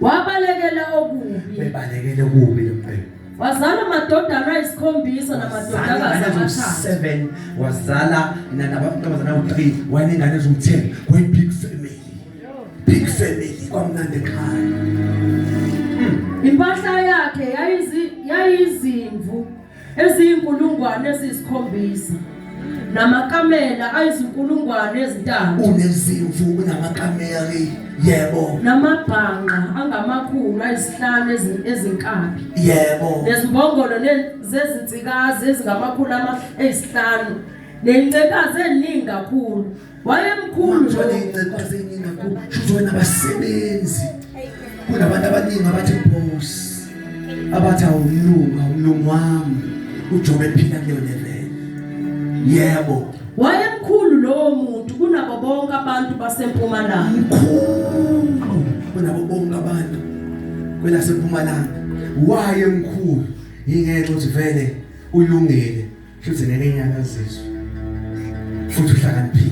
Wabalekela okubi. Bebalekele kubi lo mbhemu. Wazala amadodana ayisikhombisa namadodakazi amathathu. 7 wazala nabantombazana awu-3, wayenengane eziwu-10. Waye-big family, big family, kwamnandi ekhaya. Impahla yakhe yayizimvu 7,000 namakamela 3,000. Unezimvu, unamakameli, yebo. Namabhanqa angama-500 ezinkabi. Yebo. Nezimbongolo zezinsikazi ezingama-500 nencekazi eziningi kakhulu. Wayemkhulu Uthola iy'ncekazi ey'ningi kakhulu, shuthi wena abasebenzi. Kunabantu abaningi abathi boss, abathi awumlungu, awumlungu wami. UJobe ephila kuleyo level. Yebo. Wayemkhulu lowo muntu kunabo bonke abantu basempumalanga. Mkhulu kunabo bonke abantu kwelasempumalanga. Wayemkhulu yingenxa ukuthi vele ulungile, futhi ngeke inyakaziswe, futhi uhlakaniphile,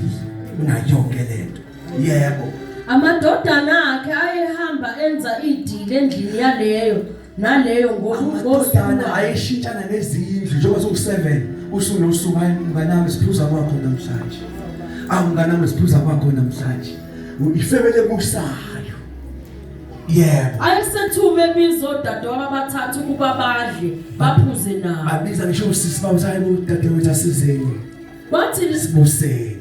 unayo yonke lento. Yebo. Amadodana akhe ayehamba enza idili endlini yaleyo naleyo Amadodana ayeshintshana nezindlu njengoba soku-7 usuku nosuku. Hayi mnganami, siphuza kwakho namhlanje. Awu mnganami, siphuza kwakho namhlanje. Ifemeli ebusayo. Yebo. Ayesethume ebiza odadewabo abathathu ukuba badle baphuze nabo. Abiza ngisho usisi babo, hayi bo dadewethu, asizeni. Kwathi Sibuseni.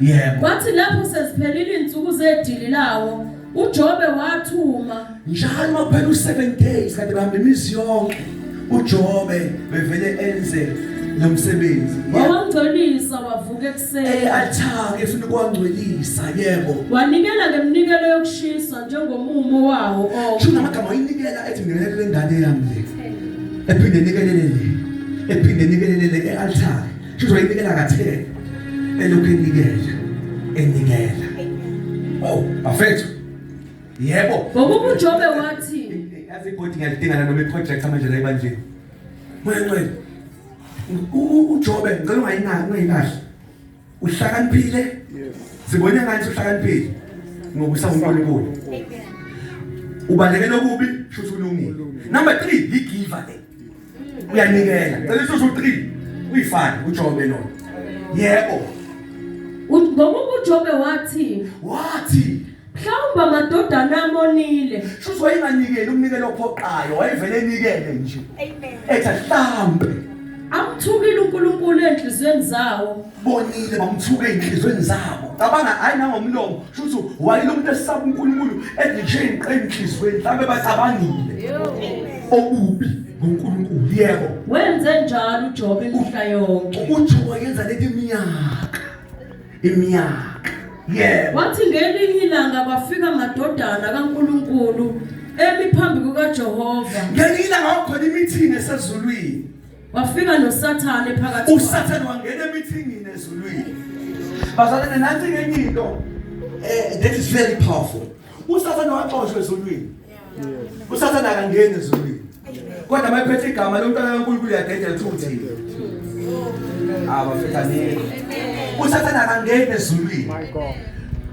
Yebo. Kwathi lapho seziphelile izinsuku zedili lawo, uJobe wathuma Njalo makuphela u-7 days kade bahamba imizi yonke, uJobe bevele enze lo msebenzi. Yebo. Wawangcolisa, wavuka ekuseni. E-altar efuna ukuwangcwelisa. Yebo. Wanikela ngeminikelo yokushiswa njengomumo wawo onke. Sho namagama wayinikela, ethi nginikele le ngane yami le, ephinde nikelele le, ephinde nikelele le e-altar. Sho wayinikela katheni, elokhu enikela, enikela. Oh bafethu, yebo. Ngokuba uJobe wathi, Yazi ibhodi ngiyalidinga la noma i-project manje la ebandleni. Moya Ngcwele, uJobe, ngicela ungayinaki, ungayilahli. Uhlakaniphile. Sibone ngathi uhlakaniphile ngokusaba uNkulunkulu. Ubalekela okubi, shuthi ulungile. Number 3, yigiver le, uyanikela. Cela ususu 3 uyifake uJobe lona. Yebo. Ngokuba uJobe wathi, Wathi, mhlawumbe amadodana ami onile. Shuthi wayenganikeli umnikelo ophoqayo, wayevele enikele nje. Ethi mhlambe amthukile uNkulunkulu enhliziyweni zawo. Bonile, bamthuke ey'nhliziyweni zabo. Cabanga, hhayi nangomlomo, shuthi wayelo umuntu esaba uNkulunkulu, ethi nje ey'nhliziyweni mhlawumbe bacabangile okubi ngoNkulunkulu. Yebo. Wenze njalo uJobe imihla yonke. UJobe wayenza leti iminyaka, iminyaka. Yebo. Wathi ngelinye ilanga kwafika amadodana kaNkulunkulu emi phambi kukaJehova. Ngelinye ilanga kwakhona imeeting esezulwini. Wafika noSathane phakathi kwabo. USathane wangena emithingini ezulwini. Bazalwane, nansi ngenye into that is very powerful. USathane waxoshwa ezulwini. USathane akangeni ezulwini, kodwa mayephethe igama lomntwana kaNkulunkulu uyadedela uthi abafethanile. USathane akangeni ezulwini. My God.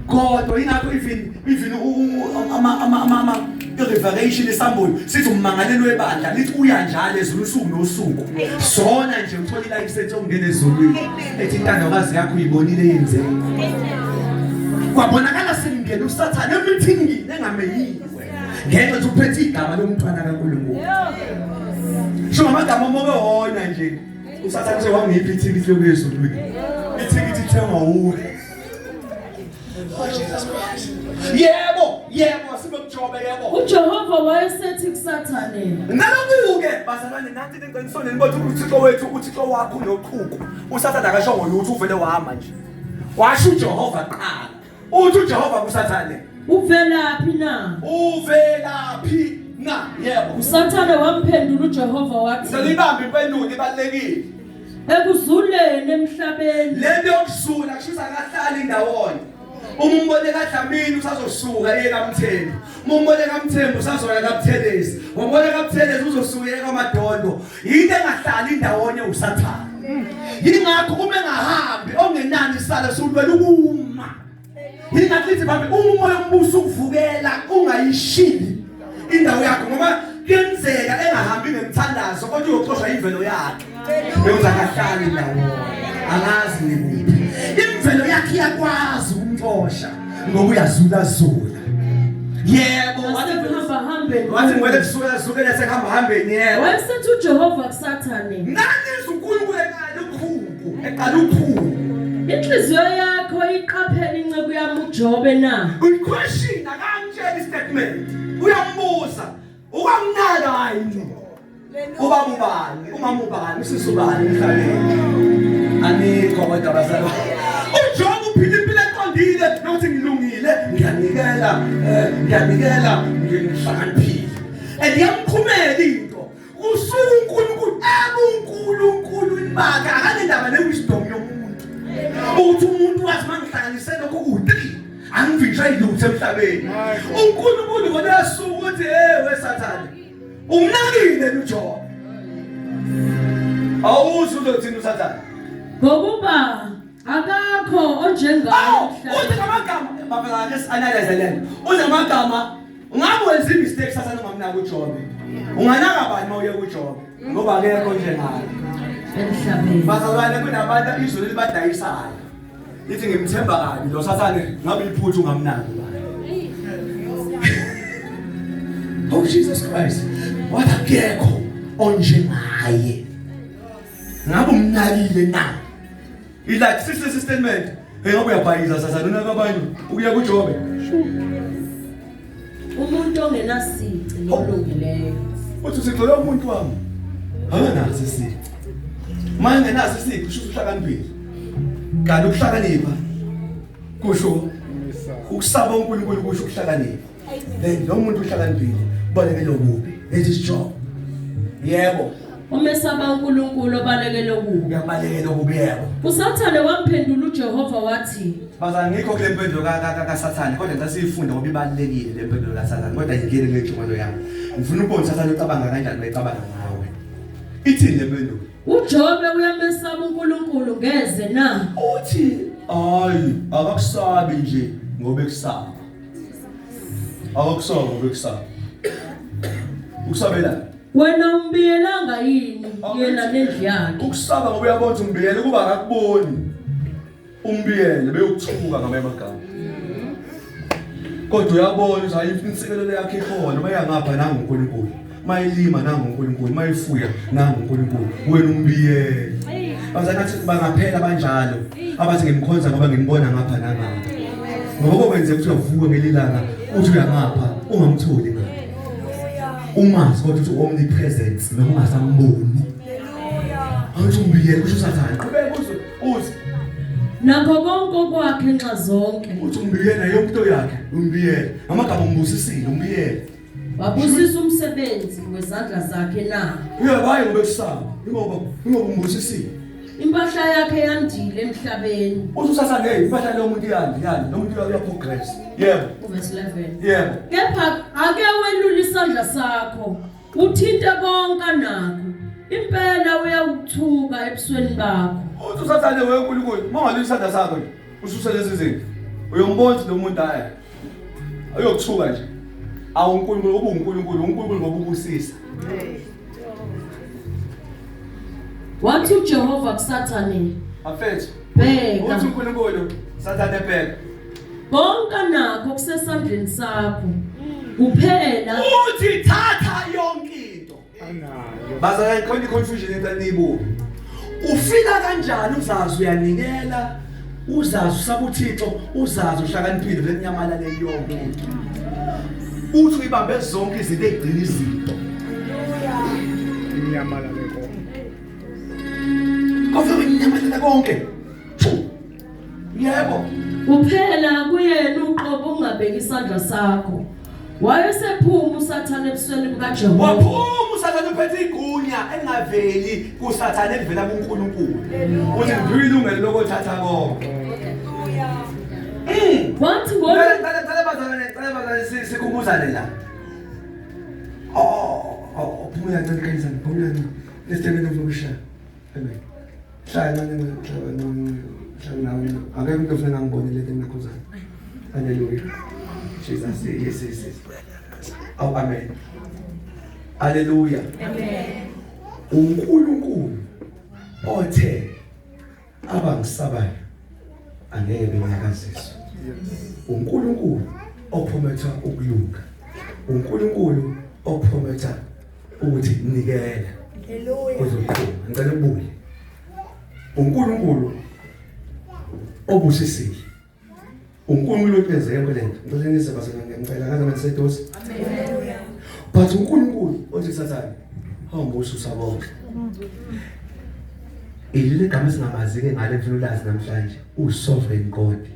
Kodwa ingakho even ama i-revelation, isambulo sithi ummangalelo webandla lithi uya njalo ezulu usuku nosuku. Sona nje uthola ilicense yokungena ezulwini, ethi intandokazi yakho uyibonile yenzeni. Kwabonakala sengena uSathane emithingini engamenyiwe ngenxa yokuthi uphethe igama lomntwana kaNkulunkulu. Sho ngamagama omoke wona nje, uSathane usewangiphi ithikithi lokuya ezulwini? Ithikithi ithengwa wuwe. Oh Jesus Christ. Yebo, yebo, sibe kuJobe, yebo. UJehova wayesethi kuSathane, Nalokuke bazalwane, nanti into engqinisweni nibothi uThixo wethu, uThixo wakho unochuku. USathane akashongo lutho, uvele wama nje. Washo uJehova qala. Uthi uJehova kuSathane, uvelaphi na? Uvelaphi na? Yebo. USathane wamphendula uJehova wathi, Ngicela ibambe impendulo, ibalekile. Ekuzuleni. wangena emhlabeni. Lento yokuzula kushuthi akahlali ndawonye. Uma umbone kaDlamini usazosuka eye kaMthembu. Uma umbone kaMthembu usazoya kaButhelezi. Umbone kaButhelezi uzosuka eye kaMadondo. Yinto engahlali ndawonye uSathane. Yingakho uma engahambi ongenani isala sulwela ukuma. Yingakho lithi bambe uma umoya ombuso ukuvukela ungayishiyi indawo yakho ngoba kuyenzeka engahambi ngemthandazo kodwa uyoxoshwa imvelo yakhe. Bekuthi akahlali ndawonye. Angazi nikuphi. Imvelo yakhe iyakwazi ukumxosha ngoba uyazula zula. Yebo, Wasekuhamba hambeni. wathi ngwele kusuka sukela sekuhamba hambeni yebo. Wayesethi uJehova kuSathane, Nganizwa uNkulunkulu eqala ukhuku, eqala ukhuku. inhliziyo yakho iqaphele inceku yami uJobe na? Uyiquestion akamtsheli statement. Uyambuza, ukamnaka hayi nje. Ubaba ubani, umama ubani, usisi ubani emhlabeni. Anikho kodwa bazalwane. UJob uphila impilo eqondile nokuthi ngilungile, ngiyanikela, ngiyanikela, ngihlakaniphile. And iyamqhumela into. Kusuka uNkulunkulu ebuNkulunkulu ibaka akanendaba newisdom yomuntu. Ukuthi umuntu wazi mangihlanganise lokho ku3 angivinjwa yilutho emhlabeni. uNkulunkulu ngoba uyasuka ukuthi hey weSathane umnakile uJob. Awuzi uzothini uSathane? Ngokuba akakho onjengaye Awu, emhlabeni. uthi ngamagama baba ake si-analyze lento. Uthi ngamagama ngabe wenza i-mistake Sathane ungamnaki uJob. Unganaka bani uma uye kuJob? Ngoba akekho njengaye. Emhlabeni. Bazalwane kunabantu izulu libadayisayo. Lithi ngimthemba kabi lo Sathane ngabe iphuthu ungamnaki bani. Oh Jesus Christ. Wathi akekho onjengaye. Ngabe umnakile na? It's like sisi statement. Hey ngabe uyabhayiza Sathane unaka abanye ukuya kuJobe. Umuntu ongenasici nolungileyo. Uthi uthixo lo muntu wami akanaso isici. Manje ngenaso isici kusho ukuthi uhlakaniphile. Kanti ukuhlakanipha kusho ukusaba uNkulunkulu kusho ukuhlakanipha. Then lo muntu uhlakaniphile ubalekele okubi. That is Job. Yebo, Umesaba uNkulunkulu obalekele okubi. uyabalekela okubi yebo. uSathane wamphendula uJehova wathi, Bazana ngikho kule mpendulo kaSathane kodwa ngicela siyifunde ngoba ibalulekile le mpendulo kaSathane kodwa ingene kule ntshumayelo yami. Ngifuna ukubona uSathane ucabanga kanjani mayicabanga ngawe. Ithini le mpendulo? uJobe uyamesaba uNkulunkulu ngeze na? Uthi hayi akakusabi nje ngoba ekusaba. Akakusabi ngoba ekusaba. Ukusabela Wena umbiyelanga yini yena nendlu yakhe? ukusaba ngoba uyabona ukuthi umbiyele kuba akakuboni. Umbiyele beyokuthuka ngamanye amagama. Kodwa uyabona ukuthi hayi insikelelo yakhe ikhona bayangapha nangoNkulunkulu. Mayilima nangoNkulunkulu, mayifuya nangoNkulunkulu. Wena umbiyele. Bazana athi bangaphela banjalo abathi ngimkhonza ngoba ngimbona ngapha nangapha. Ngoba kwenzeka ukuthi uyavuka ngelilanga uthi uyangapha ungamtholi ngapha. Umazi kodwa uthi omnipresence noma ungasamboni. Awuthi umbiyele kusho uSathane. Qhubeka uze uthi Nakho konke okwakhe nxa zonke. uthi umbiyele yonke into yakhe umbiyele. Amagama umbusisile umbiyele. Wabusisa umsebenzi wezandla zakhe na? Uyabaye ngoba ekusaba ngoba ngoba umbusisile. Impahla yakhe yandile emhlabeni. Uthi uSathane hey impahla lo muntu iyandi yandi lo muntu uya progress. Yebo Uverse 11. yebo. Kepha ake welule isandla sakho uthinte konke nakho. Impela uyawuthuka ebusweni bakho. Uthi uSathane weNkulunkulu mangalisa isandla sakho nje ususe lezi zinto. Uyombona ukuthi lo muntu hayi uyokuthuka nje. Awu uNkulunkulu ubuNkulunkulu uNkulunkulu ngoba ubusisa. Wathi uJehova kuSathane, Afethu. bheka Uthi uNkulunkulu Sathane bheka. konke nakho kusesandleni sakho. Kuphela Uthi thatha yonke into. Anayo. Bazalwane khona i-confusion into eniyibuka. Ufika kanjani uzazi uyanikela uzazi usaba uThixo uzazi uhlakaniphile vele kunyamalale yonke into. Uthi uyibambe zonke izinto ezigcina izinto. Inyamalale konke. Kodwa kunyamalala konke. Thu. Yebo. kuphela kuyena uqobo ungabeki isandla sakho. Wayesephuma uSathane ebusweni bukaJehova. Waphuma Usathane uphethe igunya elingaveli kuSathane, elivela kuNkulunkulu. Uthi ngiphiwe ilungelo lokuthatha konke. Wathi ngolu Cela, cela bazalwane, cela bazalwane, sikhumbuzane la. Oh, phumula kancane kancane, phumula kancane. Nesitebeni sokushaya. Amen. Hlala kancane, hlala kancane, hlala nawe. Akekho umuntu ofuna ngangibone lento engingakhuzana. Hallelujah. Jesus, yes, yes, yes. Oh, amen. Hallelujah. Amen. uNkulunkulu othe abangisabayo angeke benyakaziswe. uNkulunkulu ophometha ukulunga. uNkulunkulu ophometha ukuthi nikela Hallelujah. kuzoqhuma. Ngicela ubuye. uNkulunkulu obusisile. uNkulunkulu oyenze yonke lento. Ngicela nize bazalwane, ngiyacela ngaze manje sedosi. Hallelujah. But uNkulunkulu othi Sathane hamba ususa bonke. Ilile gama esingamazi ke ngale mfuna ulazi namhlanje, usovereign God.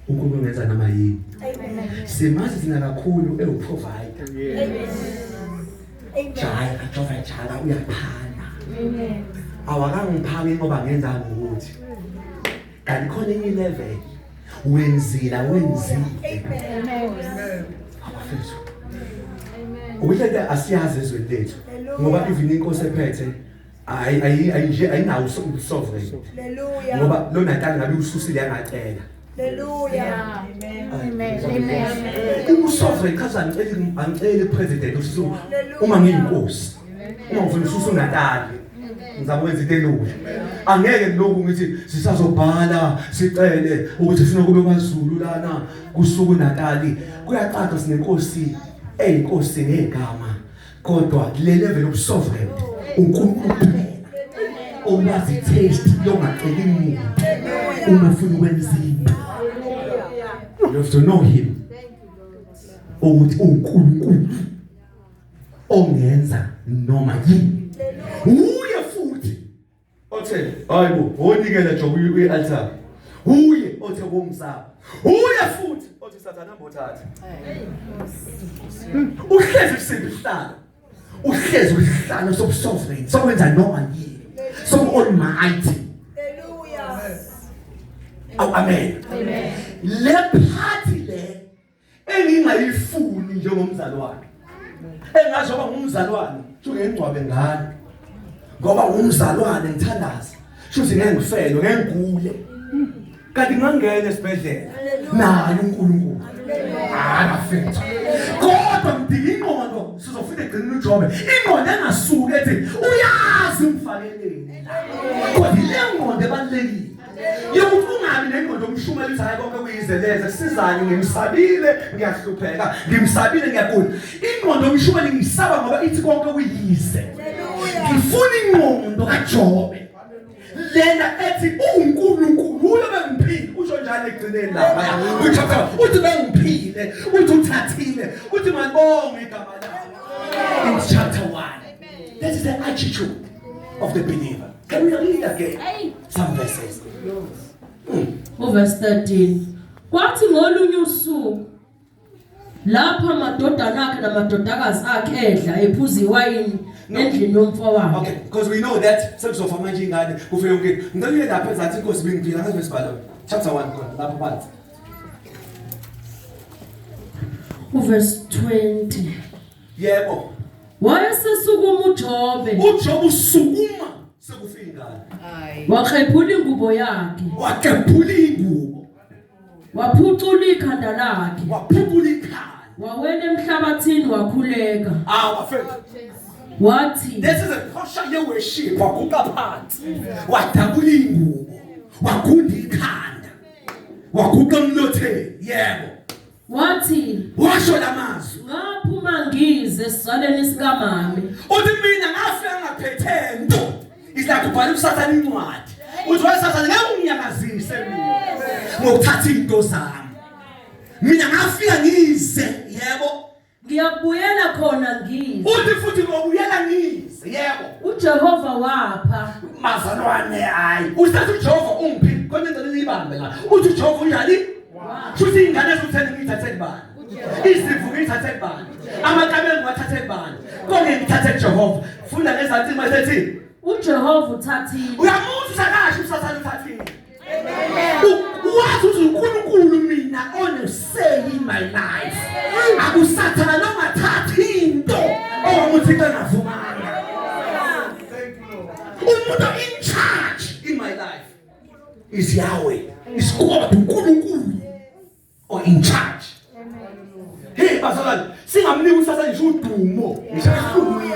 uNkulunkulu ungenza noma yini. Amen. Simazi thina kakhulu ewuprovider. Amen. Amen. Jaya, Jehova jala uyaphana. Amen. Awakangiphaki ngoba ngenza ngokuthi. Kanti khona enye level wenzila wenzile. Amen. Abafethu. Ukuthi lento asiyazi ezweni lethu ngoba even inkosi ephethe ayi ayi ayinje ayinawo sovereign. Hallelujah. Ngoba lo Natal ngabe ususile yangacela. Hallelujah. Amen. Usovereign chaza angiceli president ususu uma ngiyinkosi. Uma ngifuna ususu uNatal. Ngizama ukwenza into elula. Angeke lokhu ngithi sisazobhala sicele ukuthi sifuna kube kwaZulu lana kusuku Natal. Kuyacaca sinenkosi eyinkosi ngegama. Kodwa le level of sovereign uNkulunkulu kuphela owazi taste longaceli muntu uma ufuna ukwenza into. You have to know him. Ukuthi uNkulunkulu ongenza noma yini. Uye futhi othe hayibo wonikela Job uyi-altar. Uye othe womsaba. Uye futhi othi Sathane hamba othatha. Uhlezi kusimbi isihlalo. Uhlezi kwisihlalo sobusovereign sokwenza noma yini. Soku almighty. Hallelujah. Aw amen. Amen. Le party le engingayifuni njengomzalwane. Engasho ba ngumzalwane, sho ngengcwabe ngane. Ngoba ngumzalwane ngithandaza. Shuthi ngeke ngifelwe, ngeke ngigule. Kanti ngangena esibhedlela naye uNkulunkulu. Hayi bafethu. Kodwa ngidinga ingqondo sizofika egcineni uJobe. Ingqondo engasuki ethi uyazi umfakeleni. Kodwa le ngqondo ebalulekile. Yokuthi ungabi nengqondo yomshumela uthi hayi konke kuyizeleze kusizani ngimsabile ngiyahlupheka ngimsabile ngiyagula. Ingqondo yomshumela ngiyisaba ngoba ithi konke kuyize. Ngifuna ingqondo kaJobe. Lena ethi uNkulunkulu uyo bengiphile usho njalo ekugcineni lapha uchapter uthi bengiphile uthi uthathile uthi malibonge igama lakho. In chapter 1 that is the attitude of the believer. Can we read again some verses? Uverse 13. Kwathi ngolunye usuku lapho amadodana akhe namadodakazi akhe edla ephuza iwayini endlini yomfowabo. Okay, because we know that sekuzofa manje ingane kufe yonke into. Ngicela uye lapha ezansi inkosi bengiphila ngazi besibhala chapter 1 khona lapho phansi. Uverse 20. Yebo. Wayesesukuma uJobe uJob usukuma sekufika ingane. Waqhephula ingubo yakhe, Waqephula ingubo, waphucula ikhanda lakhe, waphucula ikhanda. Wawela emhlabathini wakhuleka. Ah, bafethu. Wathi This is a posture ye worship. Waguqa phansi. Wadabula ingubo. Wagunda ikhanda. Waguqa emlotheni. Yebo. Wathi Washo lamazwi. Ngaphuma ngize esizalweni sikamame. Uthi mina ngafika ngaphethe nto. It's like ubhala uSathane incwadi. Uthi wayesathane ngeke unginyakazise mina ngokuthatha into zami. Mina ngafika ngize, yebo. Ngiyabuyela khona ngize. Uthi futhi ngobuyela ngize, yebo. uJehova wapha. Mazalwane hayi. Usathi uJehova ungiphile. Khona into liyibambe la. Uthi uJehova unjani? Futhi ingane ezutheni ngiyithathe kubani? Izimvu ngiyithathe kubani? Amakamelo ngiwathathe kubani? Konke ngithathe kuJehova. Funda ngezansi masethi uJehova uthathile. Uyamuzwa kahle uSathane uthathile. Wazi ukuthi uNkulunkulu mina one-say in my life. Akusathana ongathathi into owukuthi engavumanga. Umuntu in charge in my life is Yahweh. Is God, uNkulunkulu or in charge. Hey bazalwane, singamnika uSathane ngisho udumo, ngisho ehlungwini.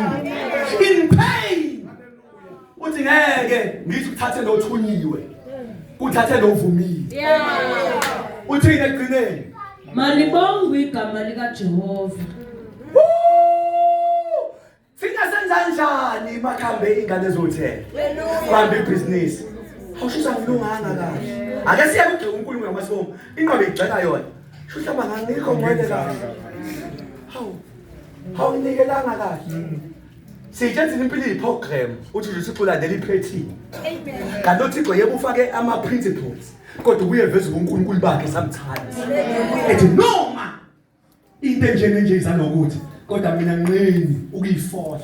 In pain. Uthi ngeke ngithi kuthathe lo thunyiwe. Kuthathe lo vumile. Yeah. Uthini ekugcineni? Malibongwe igama likaJehova. Woo! Thina senza kanjani makhambe ingane ezothela? Bamba ibhizinisi. Awushusa ngilunganga kahle. Ake siye kugxeka uNkulunkulu ngamasibomu. Inqobe igxeka yona. Shuthi abangangikho ngwele kahle. Hawu. Hawu nikelanga kahle. Sitshe thina impilo iyiprogram uthi nje uthixo ulandela iphethini. Amen. Kanti uThixo yebo ufake ama principles kodwa ubuye veze ubuNkulunkulu bakhe sometimes. Ethi noma into enjena nje izanokuthi kodwa mina nqini ukuyifohla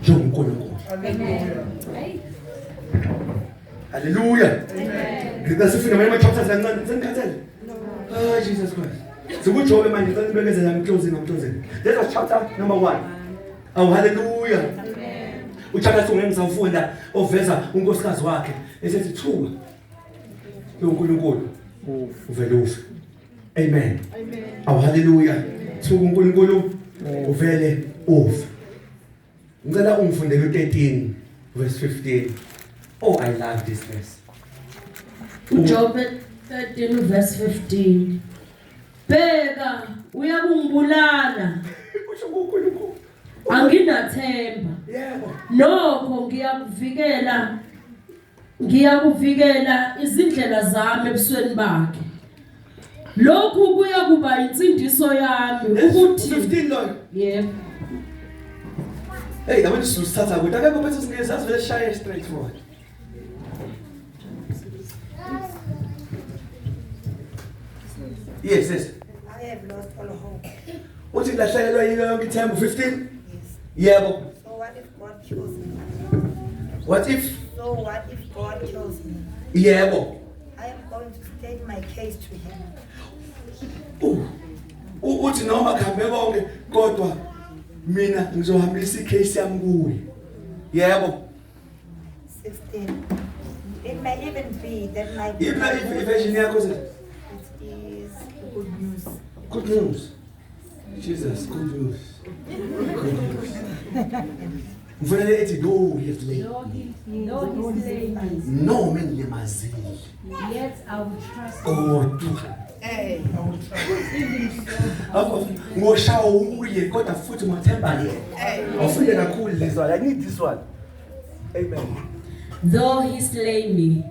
njengoNkulunkulu. Hallelujah. Amen. Ngicela sifunde amanye ama-chapters kancane. Senikhathele? Ah, Jesus Christ. Sikujobe manje ngicela nibekezele I'm closing, I'm closing. That was chapter number 1. Oh hallelujah. Amen. Uchapter 2 ngeke ngisawufunda oveza unkosikazi wakhe esethi thuka. uNkulunkulu uvele ufe. Amen. Amen. Oh hallelujah. Thuka uNkulunkulu uvele ufe. Ngicela ungifundele u13 verse 15. Oh I love this verse. uJobe 13 verse 15. Bheka uyakungibulala. Usho uNkulunkulu. Anginathemba. Yebo. Nokho ngiyakuvikela izindlela zami ebusweni bakhe. Lokhu kuyakuba insindiso yami ukuthi 15 loyo. Yebo. Hey, yabo sisithatha kude. Akekho phethe isingisi asivele sishaye straight forward. Yes, yes. I have lost all hope. Uthi ngilahlekelwa yilo yonke ithemba 15? Yes. Yebo. So what if God kills me? What if? So what if God kills me? Yebo. I am going to state my case to him. Uthi noma kuhambe konke kodwa mina ngizohambisa icase yami kuye. Yebo. 16. It may even be that my Iphi version yakho sis? It is good news. Good news. Jesus, good news. Good news. Ngifanele ethi no he has laid. Though he slay me, Noma engilimazile yet I will trust him. kodwa Even so, Ngakho ngoshawa uye kodwa futhi ngothemba yena. Awufunde kakhulu this one. I need this one. Amen. Though he slay me,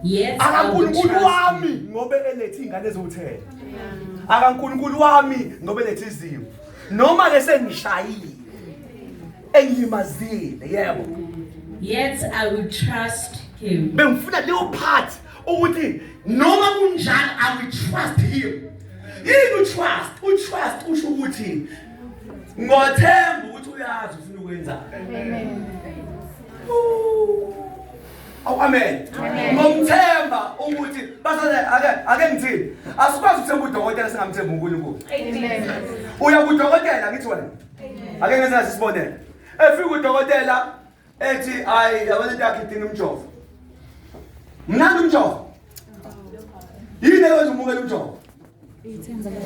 yet I will AkaNkulunkulu trust him. wami ngobe elethe ingane ezothela. AkaNkulunkulu wami ngobe elethe izimo. Noma ke sengishayile. Engilimazile, yebo. Yet I will trust him. Bengifuna leyo part ukuthi noma kunjalo I will trust him. Yini utrust? Utrust usho ukuthi ngothemba ukuthi uyazi ufuna ukwenzani. Amen. Awu amen. Ngomthemba ukuthi basale ake ngithini. Asikwazi ukuthemba udokotela singamthemba uNkulunkulu. Amen. Uya kudokotela ngithi wena. Ake ngenze isibonelo. Efika udokotela ethi ayi yabona into yakhe idinga umjovo. Mnandi umjovo. Yini leyo umukela umjovo?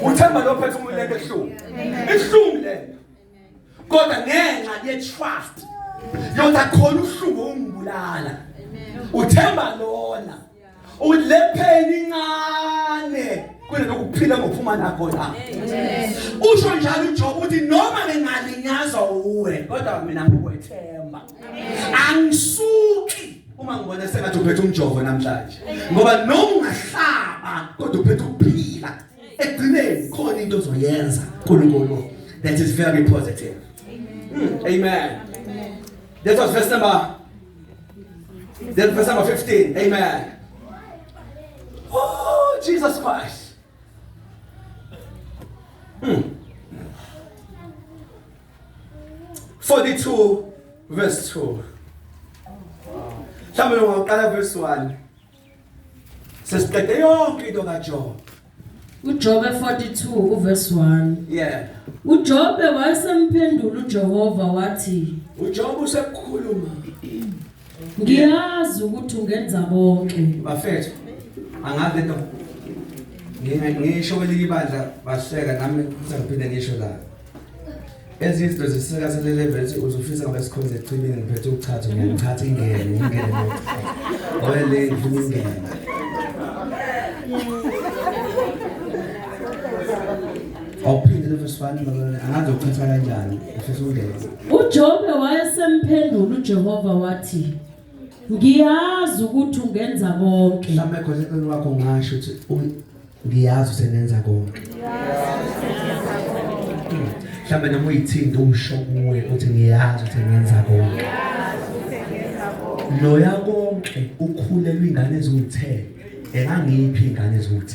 Uthemba lo phethe umuntu lento ebuhlungu. Ibuhlungu lento. Kodwa ngenxa ye trust yokuthi akhona uhlungu ongibulala. Uthemba lona. Ukuthi le pain incane kunokuphila ngokuphuma nakho la. Usho njalo uJob uthi noma ngingalinyazwa uwe kodwa mina ngikwethemba. Angisuki Uma ngibona sengathi uphethe umjovo namhlanje. Ngoba noma ungahlaba kodwa uphethe ukuphila. Ekugcineni khona into ozoyenza uNkulunkulu that is very positive. Amen. That was verse number. Then verse number 15. Amen. Oh, Jesus Christ. 42 Verse 2. Mhlawumbe ungaqala verse 1. Sesiqede yonke into kaJob. uJobe 42 uverse 1. Yeah. uJobe wayesemphendula uJehova wathi, uJob usekukhuluma. Ngiyazi ukuthi ungenza konke. Bafethu, angazi lento ngisho kwelinye ibandla bahleka nami futhi ngiphinde ngisho la. Ezinye izinto zisika sele level ethi uzofisa ngabe sikhonze echibini ngiphethe ukuchatha ngiyachatha ingene ingene. Ngoba le ngifuna ingene. Awuphinde lo verse 1 ngoba angazi ukuchatha kanjani ufisa ukungena. uJobe wayesemphendula uJehova wathi, Ngiyazi ukuthi ungenza konke. Mhlawumbe khona eceleni kwakho ngasho ukuthi ngiyazi usengenza konke. Mhlawumbe noma uyithinta usho kuwe uthi ngiyazi ukuthi ngenza konke. Loya konke ukhulelwe ingane eziwu-10 engangiphi ingane eziwu-10.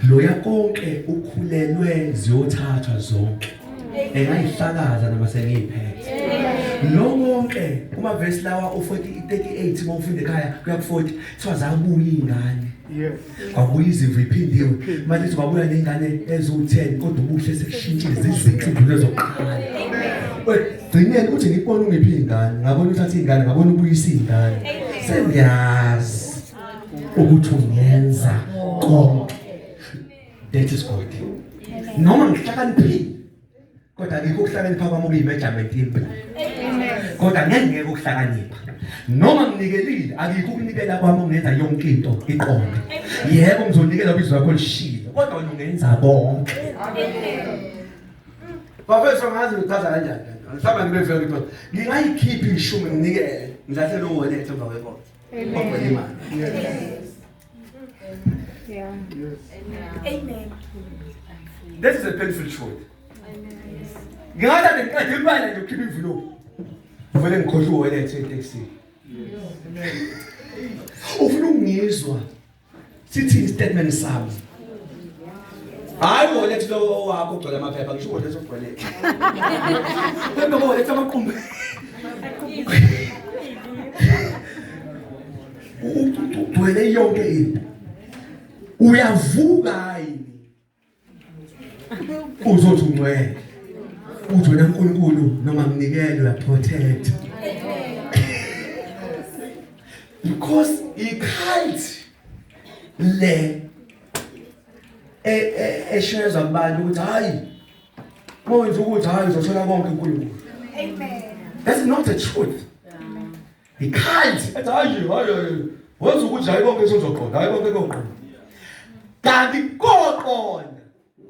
Loya konke ukhulelwe ziyothathwa zonke. Engayihlakaza noma sengiyiphethe. Lo konke kuma verse lawa u40 38 uma ufunda ekhaya kuya ku40 kuthiwa zabuya ingane. Yes. Kwabuya izimvu iphindiwe. Manje ithi kwabuya nezingane eziwu10 kodwa ubuhle sekushintshile zizinhle indlela zokuqala. Egcineni uthi ngikubona ungiphi ingane, ngabona uthatha ingane, ngabona ubuyisa ingane. Sengiyazi ukuthi ungenza konke. That is God. Noma ngihlakaniphile kodwa akikho ukuhlakanipha kwami okuyi-measurement impilo. Kodwa ngeke ngeke ukuhlakanipha. Noma nginikelile akikho ukunikela kwami okungenza yonke into iqonde. Yebo ngizonikela kwizwi lakho lishilo kodwa wena ungenza konke. Bafethu angazi ngichaza kanjani. Mhlawumbe ngibe very good. Ngingayikhipha ishumi nginikele ngilahle lo wallet emva kwenkonzo. Ogcwele imali. Yeah. Yes. Amen. This is a painful truth. Ngingathi ngiqede imali nje ukukhipha imvulo. Vele ngikhohlwe wallet eTaxi. Ufuna ukungizwa sithi statement sami. Hayi wallet lo wakho ogcwele amaphepha ngisho wallet ogcwele. Pembe wallet amaqumbe. Ugcwele yonke into. Uyavuka yini? Uzothi ungcwele. Uthi wena uNkulunkulu noma nginikele uyaprotect. Because i-cult le eshezwa kubantu ukuthi hayi mawwenza ukuthi hayi uzothola konke uNkulunkulu. Amen. That's not the truth. I-cult ethi hayi hayi wenza ukuthi hayi konke sozoqonda hayi konke koqonda. Kanti koqonda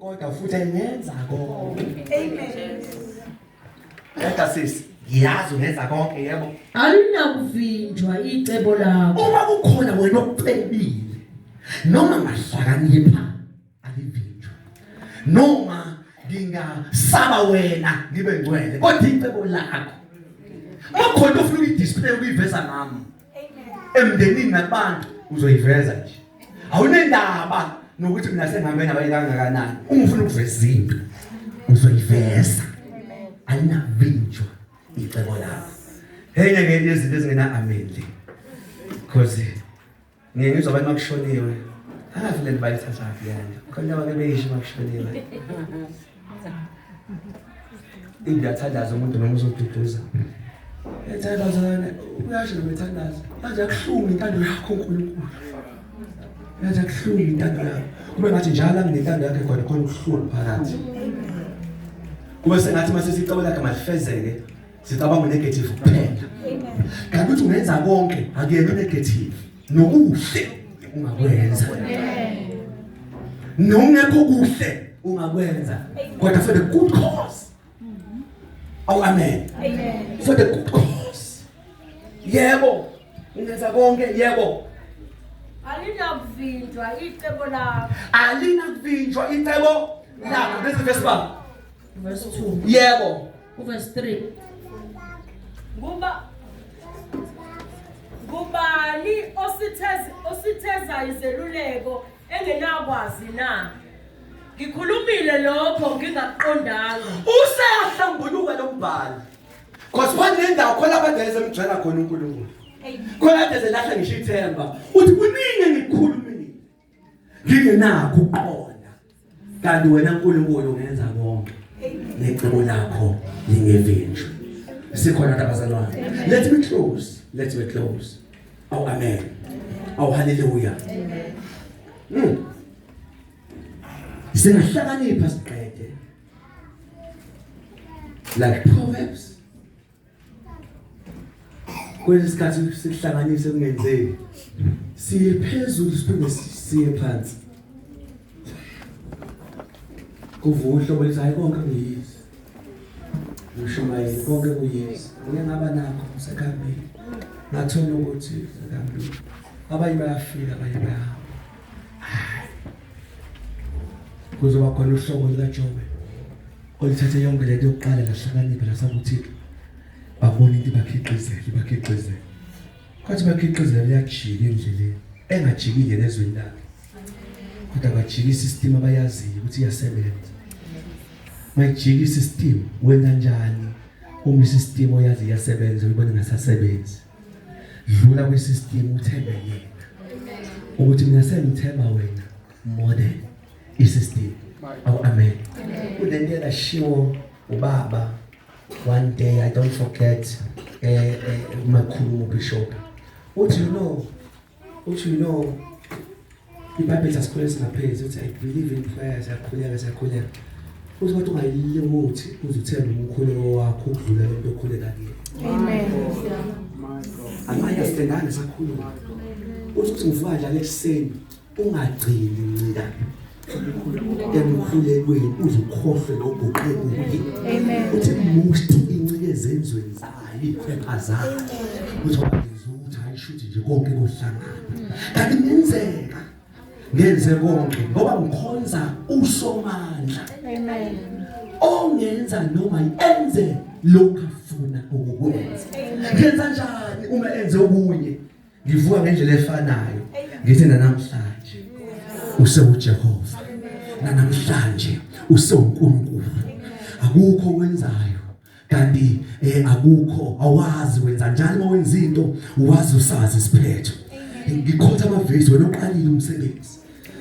kodwa futhi engenza konke. Amen. Kodwa sisi ngiyazi ungenza konke yebo. Alinakuvinjwa icebo lakho. Uma kukhona wena okucebile noma ngahlakanipha alivinjwa. Noma ngingasaba wena ngibe ngcwele kodwa icebo lakho. Uma kukhona ofuna ukuyidisplay ukuyiveza ngami emndenini nakubantu uzoyiveza nje. Awunendaba nokuthi mina sengihambe nabanye kangakanani. Uma ufuna ukuveza into uzoyiveza. Alinavinjwa icebo lakho. Enye ke yezinto ezingena amen le. Because ngiye ngizwa abantu makushoniwe. Angazi le nto bayithathaphi yani. Khona abake beyisho makushoniwe. Iyathandaza umuntu noma uzoduduza. Ethandaza lana uyasho noma ethandaza. Yazi yakuhlungu intando yakho uNkulunkulu. Yazi yakuhlungu intando yakho. Kube ngathi njalo nginentando yakhe khona khona ubuhlungu phakathi. Kube sengathi mase sicebo lakhe malifezeke sicabanga negative kuphela. Kanti uthi ungenza konke akuyena negative nokuhle ungakwenza. Nongekho kuhle ungakwenza kodwa for the good cause. Oh amen. Amen. For the good cause. Yebo, ungenza konke yebo. Alinakuvinjwa icebo lakho. Alinakuvinjwa icebo lakho. This is verse 1. Verse 2. Yebo. Verse 3. Kuba Ngubani ositheza izeluleko engenakwazi na? Ngikhulumile lokho ngingaqondanga. Useyahlambuluka lo mbhalo. Cause phana nendawo khona abadele semgcwela khona uNkulunkulu. Khona ade selahla ngisho ithemba. Uthi kuningi engikukhulumile. Ngingenakho ukuqonda. Kanti wena uNkulunkulu ungenza konke. Necebo lakho lingevinjwe. Sikhona abazalwane. Let me close. Let me close. Oh amen. Oh hallelujah. Amen. Singahlakanipha siqede. Like Proverbs kwesikhathi sihlanganise kungenzeki siye phezulu siphinde siye phansi kuvuka uhlobo lithi hayi konke kuyizi ngishumayeli konke kuyizi ngike ngaba nakho sekuhambile ngathola ukuthi sekuhambile abanye bayafika abanye bayahamba kuzoba khona uhlobo lukaJobe oluthathe yonke lento yokuqala lahlakanipha lasakuthixo babona into bakhiqizele bakhiqizele kwathi bakhiqizele liyajika endleleni engajikile nezweni lakhe kodwa bajika isystem abayaziyo ukuthi iyasebenza mayijika isystem wenza njani uma isystem oyazi iyasebenza uyibona ingasasebenzi dlula kwisystem uthembe yena ukuthi mina sengithemba wena more than isystem awu amen kunento eyashiwo ubaba one day i don't forget eh, eh umakhuluma ubishop uthi you know uthi you know iBhayibheli sasikhule singaphezi uthi i believe in prayer siyakhuleka siyakhuleka uthi kodwa ungayilokuthi uzuthemba umkhuleko wakho ukudlula lento okhuleka kuyo Amen. angi-understandanga sakhuluma uthi uthi ngivuka njalo ekuseni ungagcini ncika emkhulekweni uze ukhohlwe noguqe kuye uthi most incike ezenzweni zayo ikhwepha zayo uthi wabenza ukuthi hayi shuthi nje konke kohlangana kanti kungenzeka ngenze konke ngoba ngikhonza usomandla Amen. ongenza noma enze lokhu afuna ukukwenza ngenza njani uma enze okunye ngivuka ngendlela efanayo ngithi namhlanje usewuJehova namhlanje usewuNkulunkulu akukho wenzayo kanti eh, akukho awazi wenza njani uma wenza into uwazi usazi isiphetho ngikhotha amavesi wena uqalile umsebenzi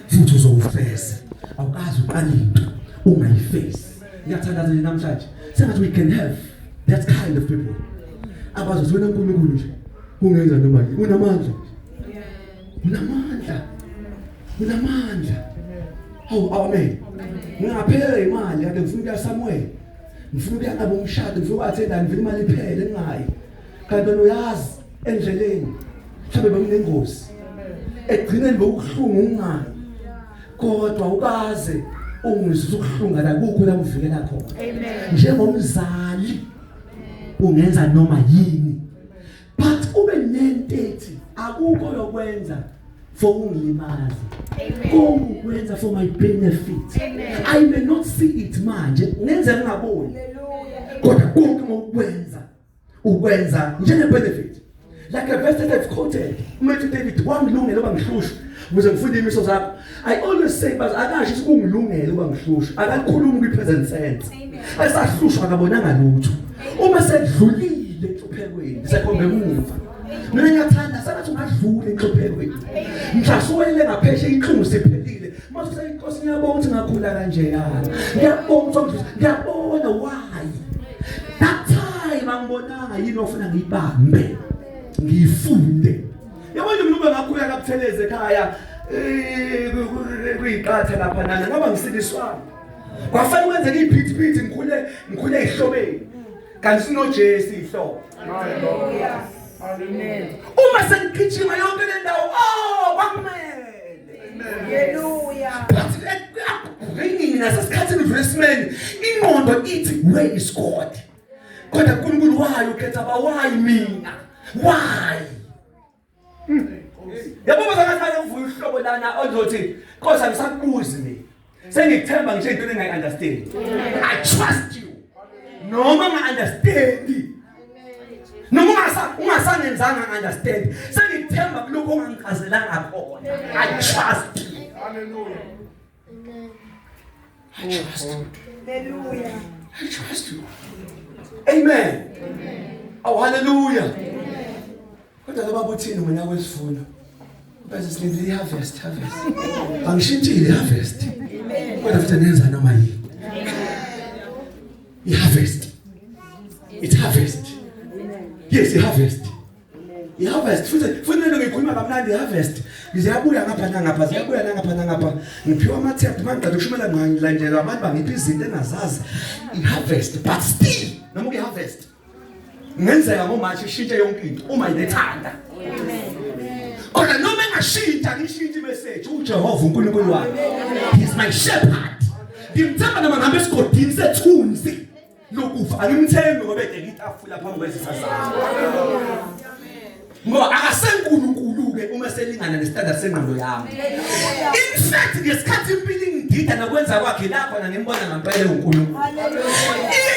futhi uzowufeza awukazi uqala into ungayifezi ngiyathandaza nje namhlanje sengathi we can have that kind of people abazothi wena uNkulunkulu nje ungenza noma yini unamandla unamandla unamandla awu amen ngingaphelelwa imali kade ngifuna ukuya somewhere ngifuna ukuya ngabe umshado ngifuna uku-attenda ngifuna imali iphele ngingayi kanti wena uyazi endleleni mhlawumbe bekunengozi ekugcineni bekubuhlungu ungayi kodwa ukaze ungizwisa ubuhlungu akukho la uvikela khona njengomzali ungenza noma yini but ube nento ethi akukho lokwenza for ungilimaza kungikwenza for my benefit i may not see it manje ngenze ngingaboni kodwa konke ngokwenza ukwenza njenge benefit like a verse that I've quoted umethu David wangilungela uba ngihlushwe ukuze ngifunde imiso zakho i always say but akasho ukuthi kungilungele uba ngihlushwe akalikhulumi kwi present sense esahlushwa akabonanga lutho uma sedlulile enhluphekweni sekhombe emuva mina ngiyathanda sengathi ungadlula enhluphekweni mhla suwelele ngaphesheya inhlungu siphelile mase useyinkosi ngiyabonga ukuthi ngakhula kanjeyana ngiyabonga ukuthi ngiyabona why that time angibonanga yini ofuna ngiyibambe ngiyifunde yabo nje mina ube ngakhula kabutheleze ekhaya eh, kuyiqatha lapha nana ngoba ngisikiswana kwafanele kwenzeke iphithiphithi ngikhule ngikhule ezihlobeni kanti sinoJesu ihlobo uma sengigijima yonke le ndawo oh kwakumele Hallelujah. but upbringing nasesikhathini udlula esimeni ingqondo ithi where is God kodwa uNkulunkulu wayo ukhetha ba why mina why yabo bazakathi uvuya uhlobo lana ozothi Nkosi angisakubuzi mina sengikuthemba ngisho into engayi understand I trust you noma nga understand noma ungasa ungasangenzanga understand sengikuthemba kulokho ongangichazelanga khona I trust you Hallelujah. I trust you Hallelujah. I trust you. Amen. Aw, hallelujah. Kodwa lo baba uthini ngonyaka wesivuno? Bese silindele i-harvest, harvest. Angishintshile harvest. Kodwa futhi nenza noma yini. I-harvest. It's harvest. Yes, i-harvest. I-harvest futhi lento ngikhuluma kamnandi, i-harvest. Ngiziyabuya ngapha nangapha, ziyabuya nangapha nangapha. Ngiphiwa ama-tape mangiqeda ukushumela, ngilandelwa abantu bangipha izinto engazazi. I-harvest, but still noma kuyi-harvest. Ngenzeka ngoMarch ishintshe yonke into uma inethanda. Kodwa noma engashintsha, ngishintshe imessage, uJehova uNkulunkulu wami. He's my shepherd. Ngimthemba noma ngihambe esigodini sethunzi lokufa. Angimthembi ngoba edeka itafula phambi kwezitha zami. Ngoba akasenkulunkulu ke uma selingana nestandard sengqondo yami. In fact, ngesikhathi impilo ingidida nokwenza kwakhe la khona ngimbona ngempela uNkulunkulu.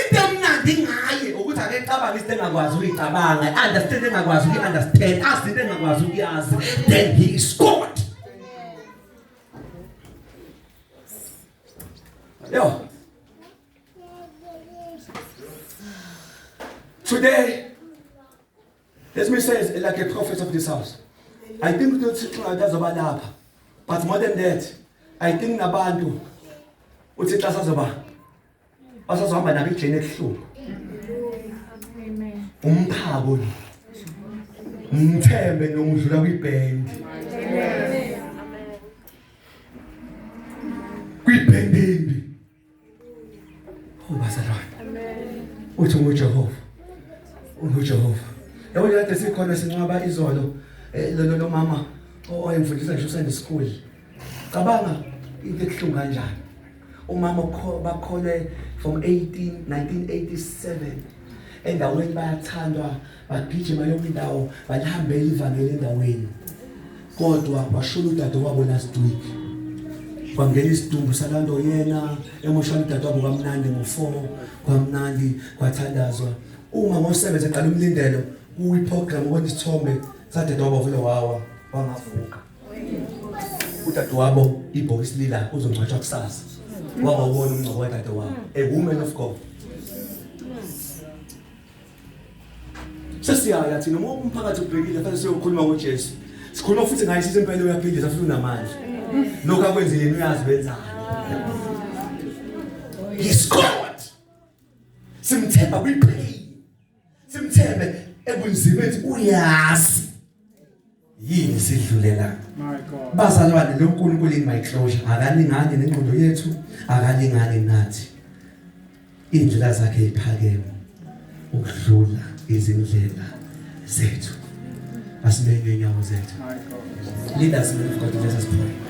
Into emnandi ngaye ukuthi ake cabanga izinto engakwazi ukuyicabanga, understand engakwazi ukuyi-understand, azi into engakwazi ukuyazi. Then he is God. Yo. Today, let me say it like a prophet of this house. I think uThixo akazoba lapha. But more than that, I think nabantu uThixo asazoba basazohamba nabo ijourney ebuhlungu. Umphako lo. Ngithembe noma udlula kwiband. Kwiband embi. Oh, bazalwane. Uthi nguJehova. UnguJehova. Yabo nje kade sikhona sincwaba izolo, lo mama owayemfundisa ngisho Sunday school. Cabanga into ebuhlungu kanjani. Umama bakhole from 18 1987 endaweni, bayathandwa, bagijima yonke indawo, balihambela ivangeli endaweni. Kodwa washona udade wabo last week. Kwangena isidumbu salanto yena emoshana udade wabo kamnandi ngo4, kwamnandi, kwathandazwa. Uma ngosebenza eqala umlindelo kuyi program, ubona isithombe sadade wabo, vele wawa wangavuka. Udade wabo ibhokisi lila, uzongcwatshwa kusasa. Wangawubona umngcwabo kadade wabo. A woman of God. Sesiyaya thina uma umphakathi ubhekile, fanele siyokhuluma ngoJesu. Sikhuluma futhi ngaye, sithi impela uyaphilisa futhi unamandla. Lokho akwenzile yena uyazi wenzani. He's God. Simthemba kwipain. Simthembe ebunzimeni, uyazi. Yini sidlulela? My God. Bazalwane, lo nkulunkulu in my closure akalingani nengqondo yethu, akalingani nathi. Indlela zakhe iphakeme ukudlula izindlela zethu. Asime ngenyawo zethu. My God. Lead us, man of God, let us pray.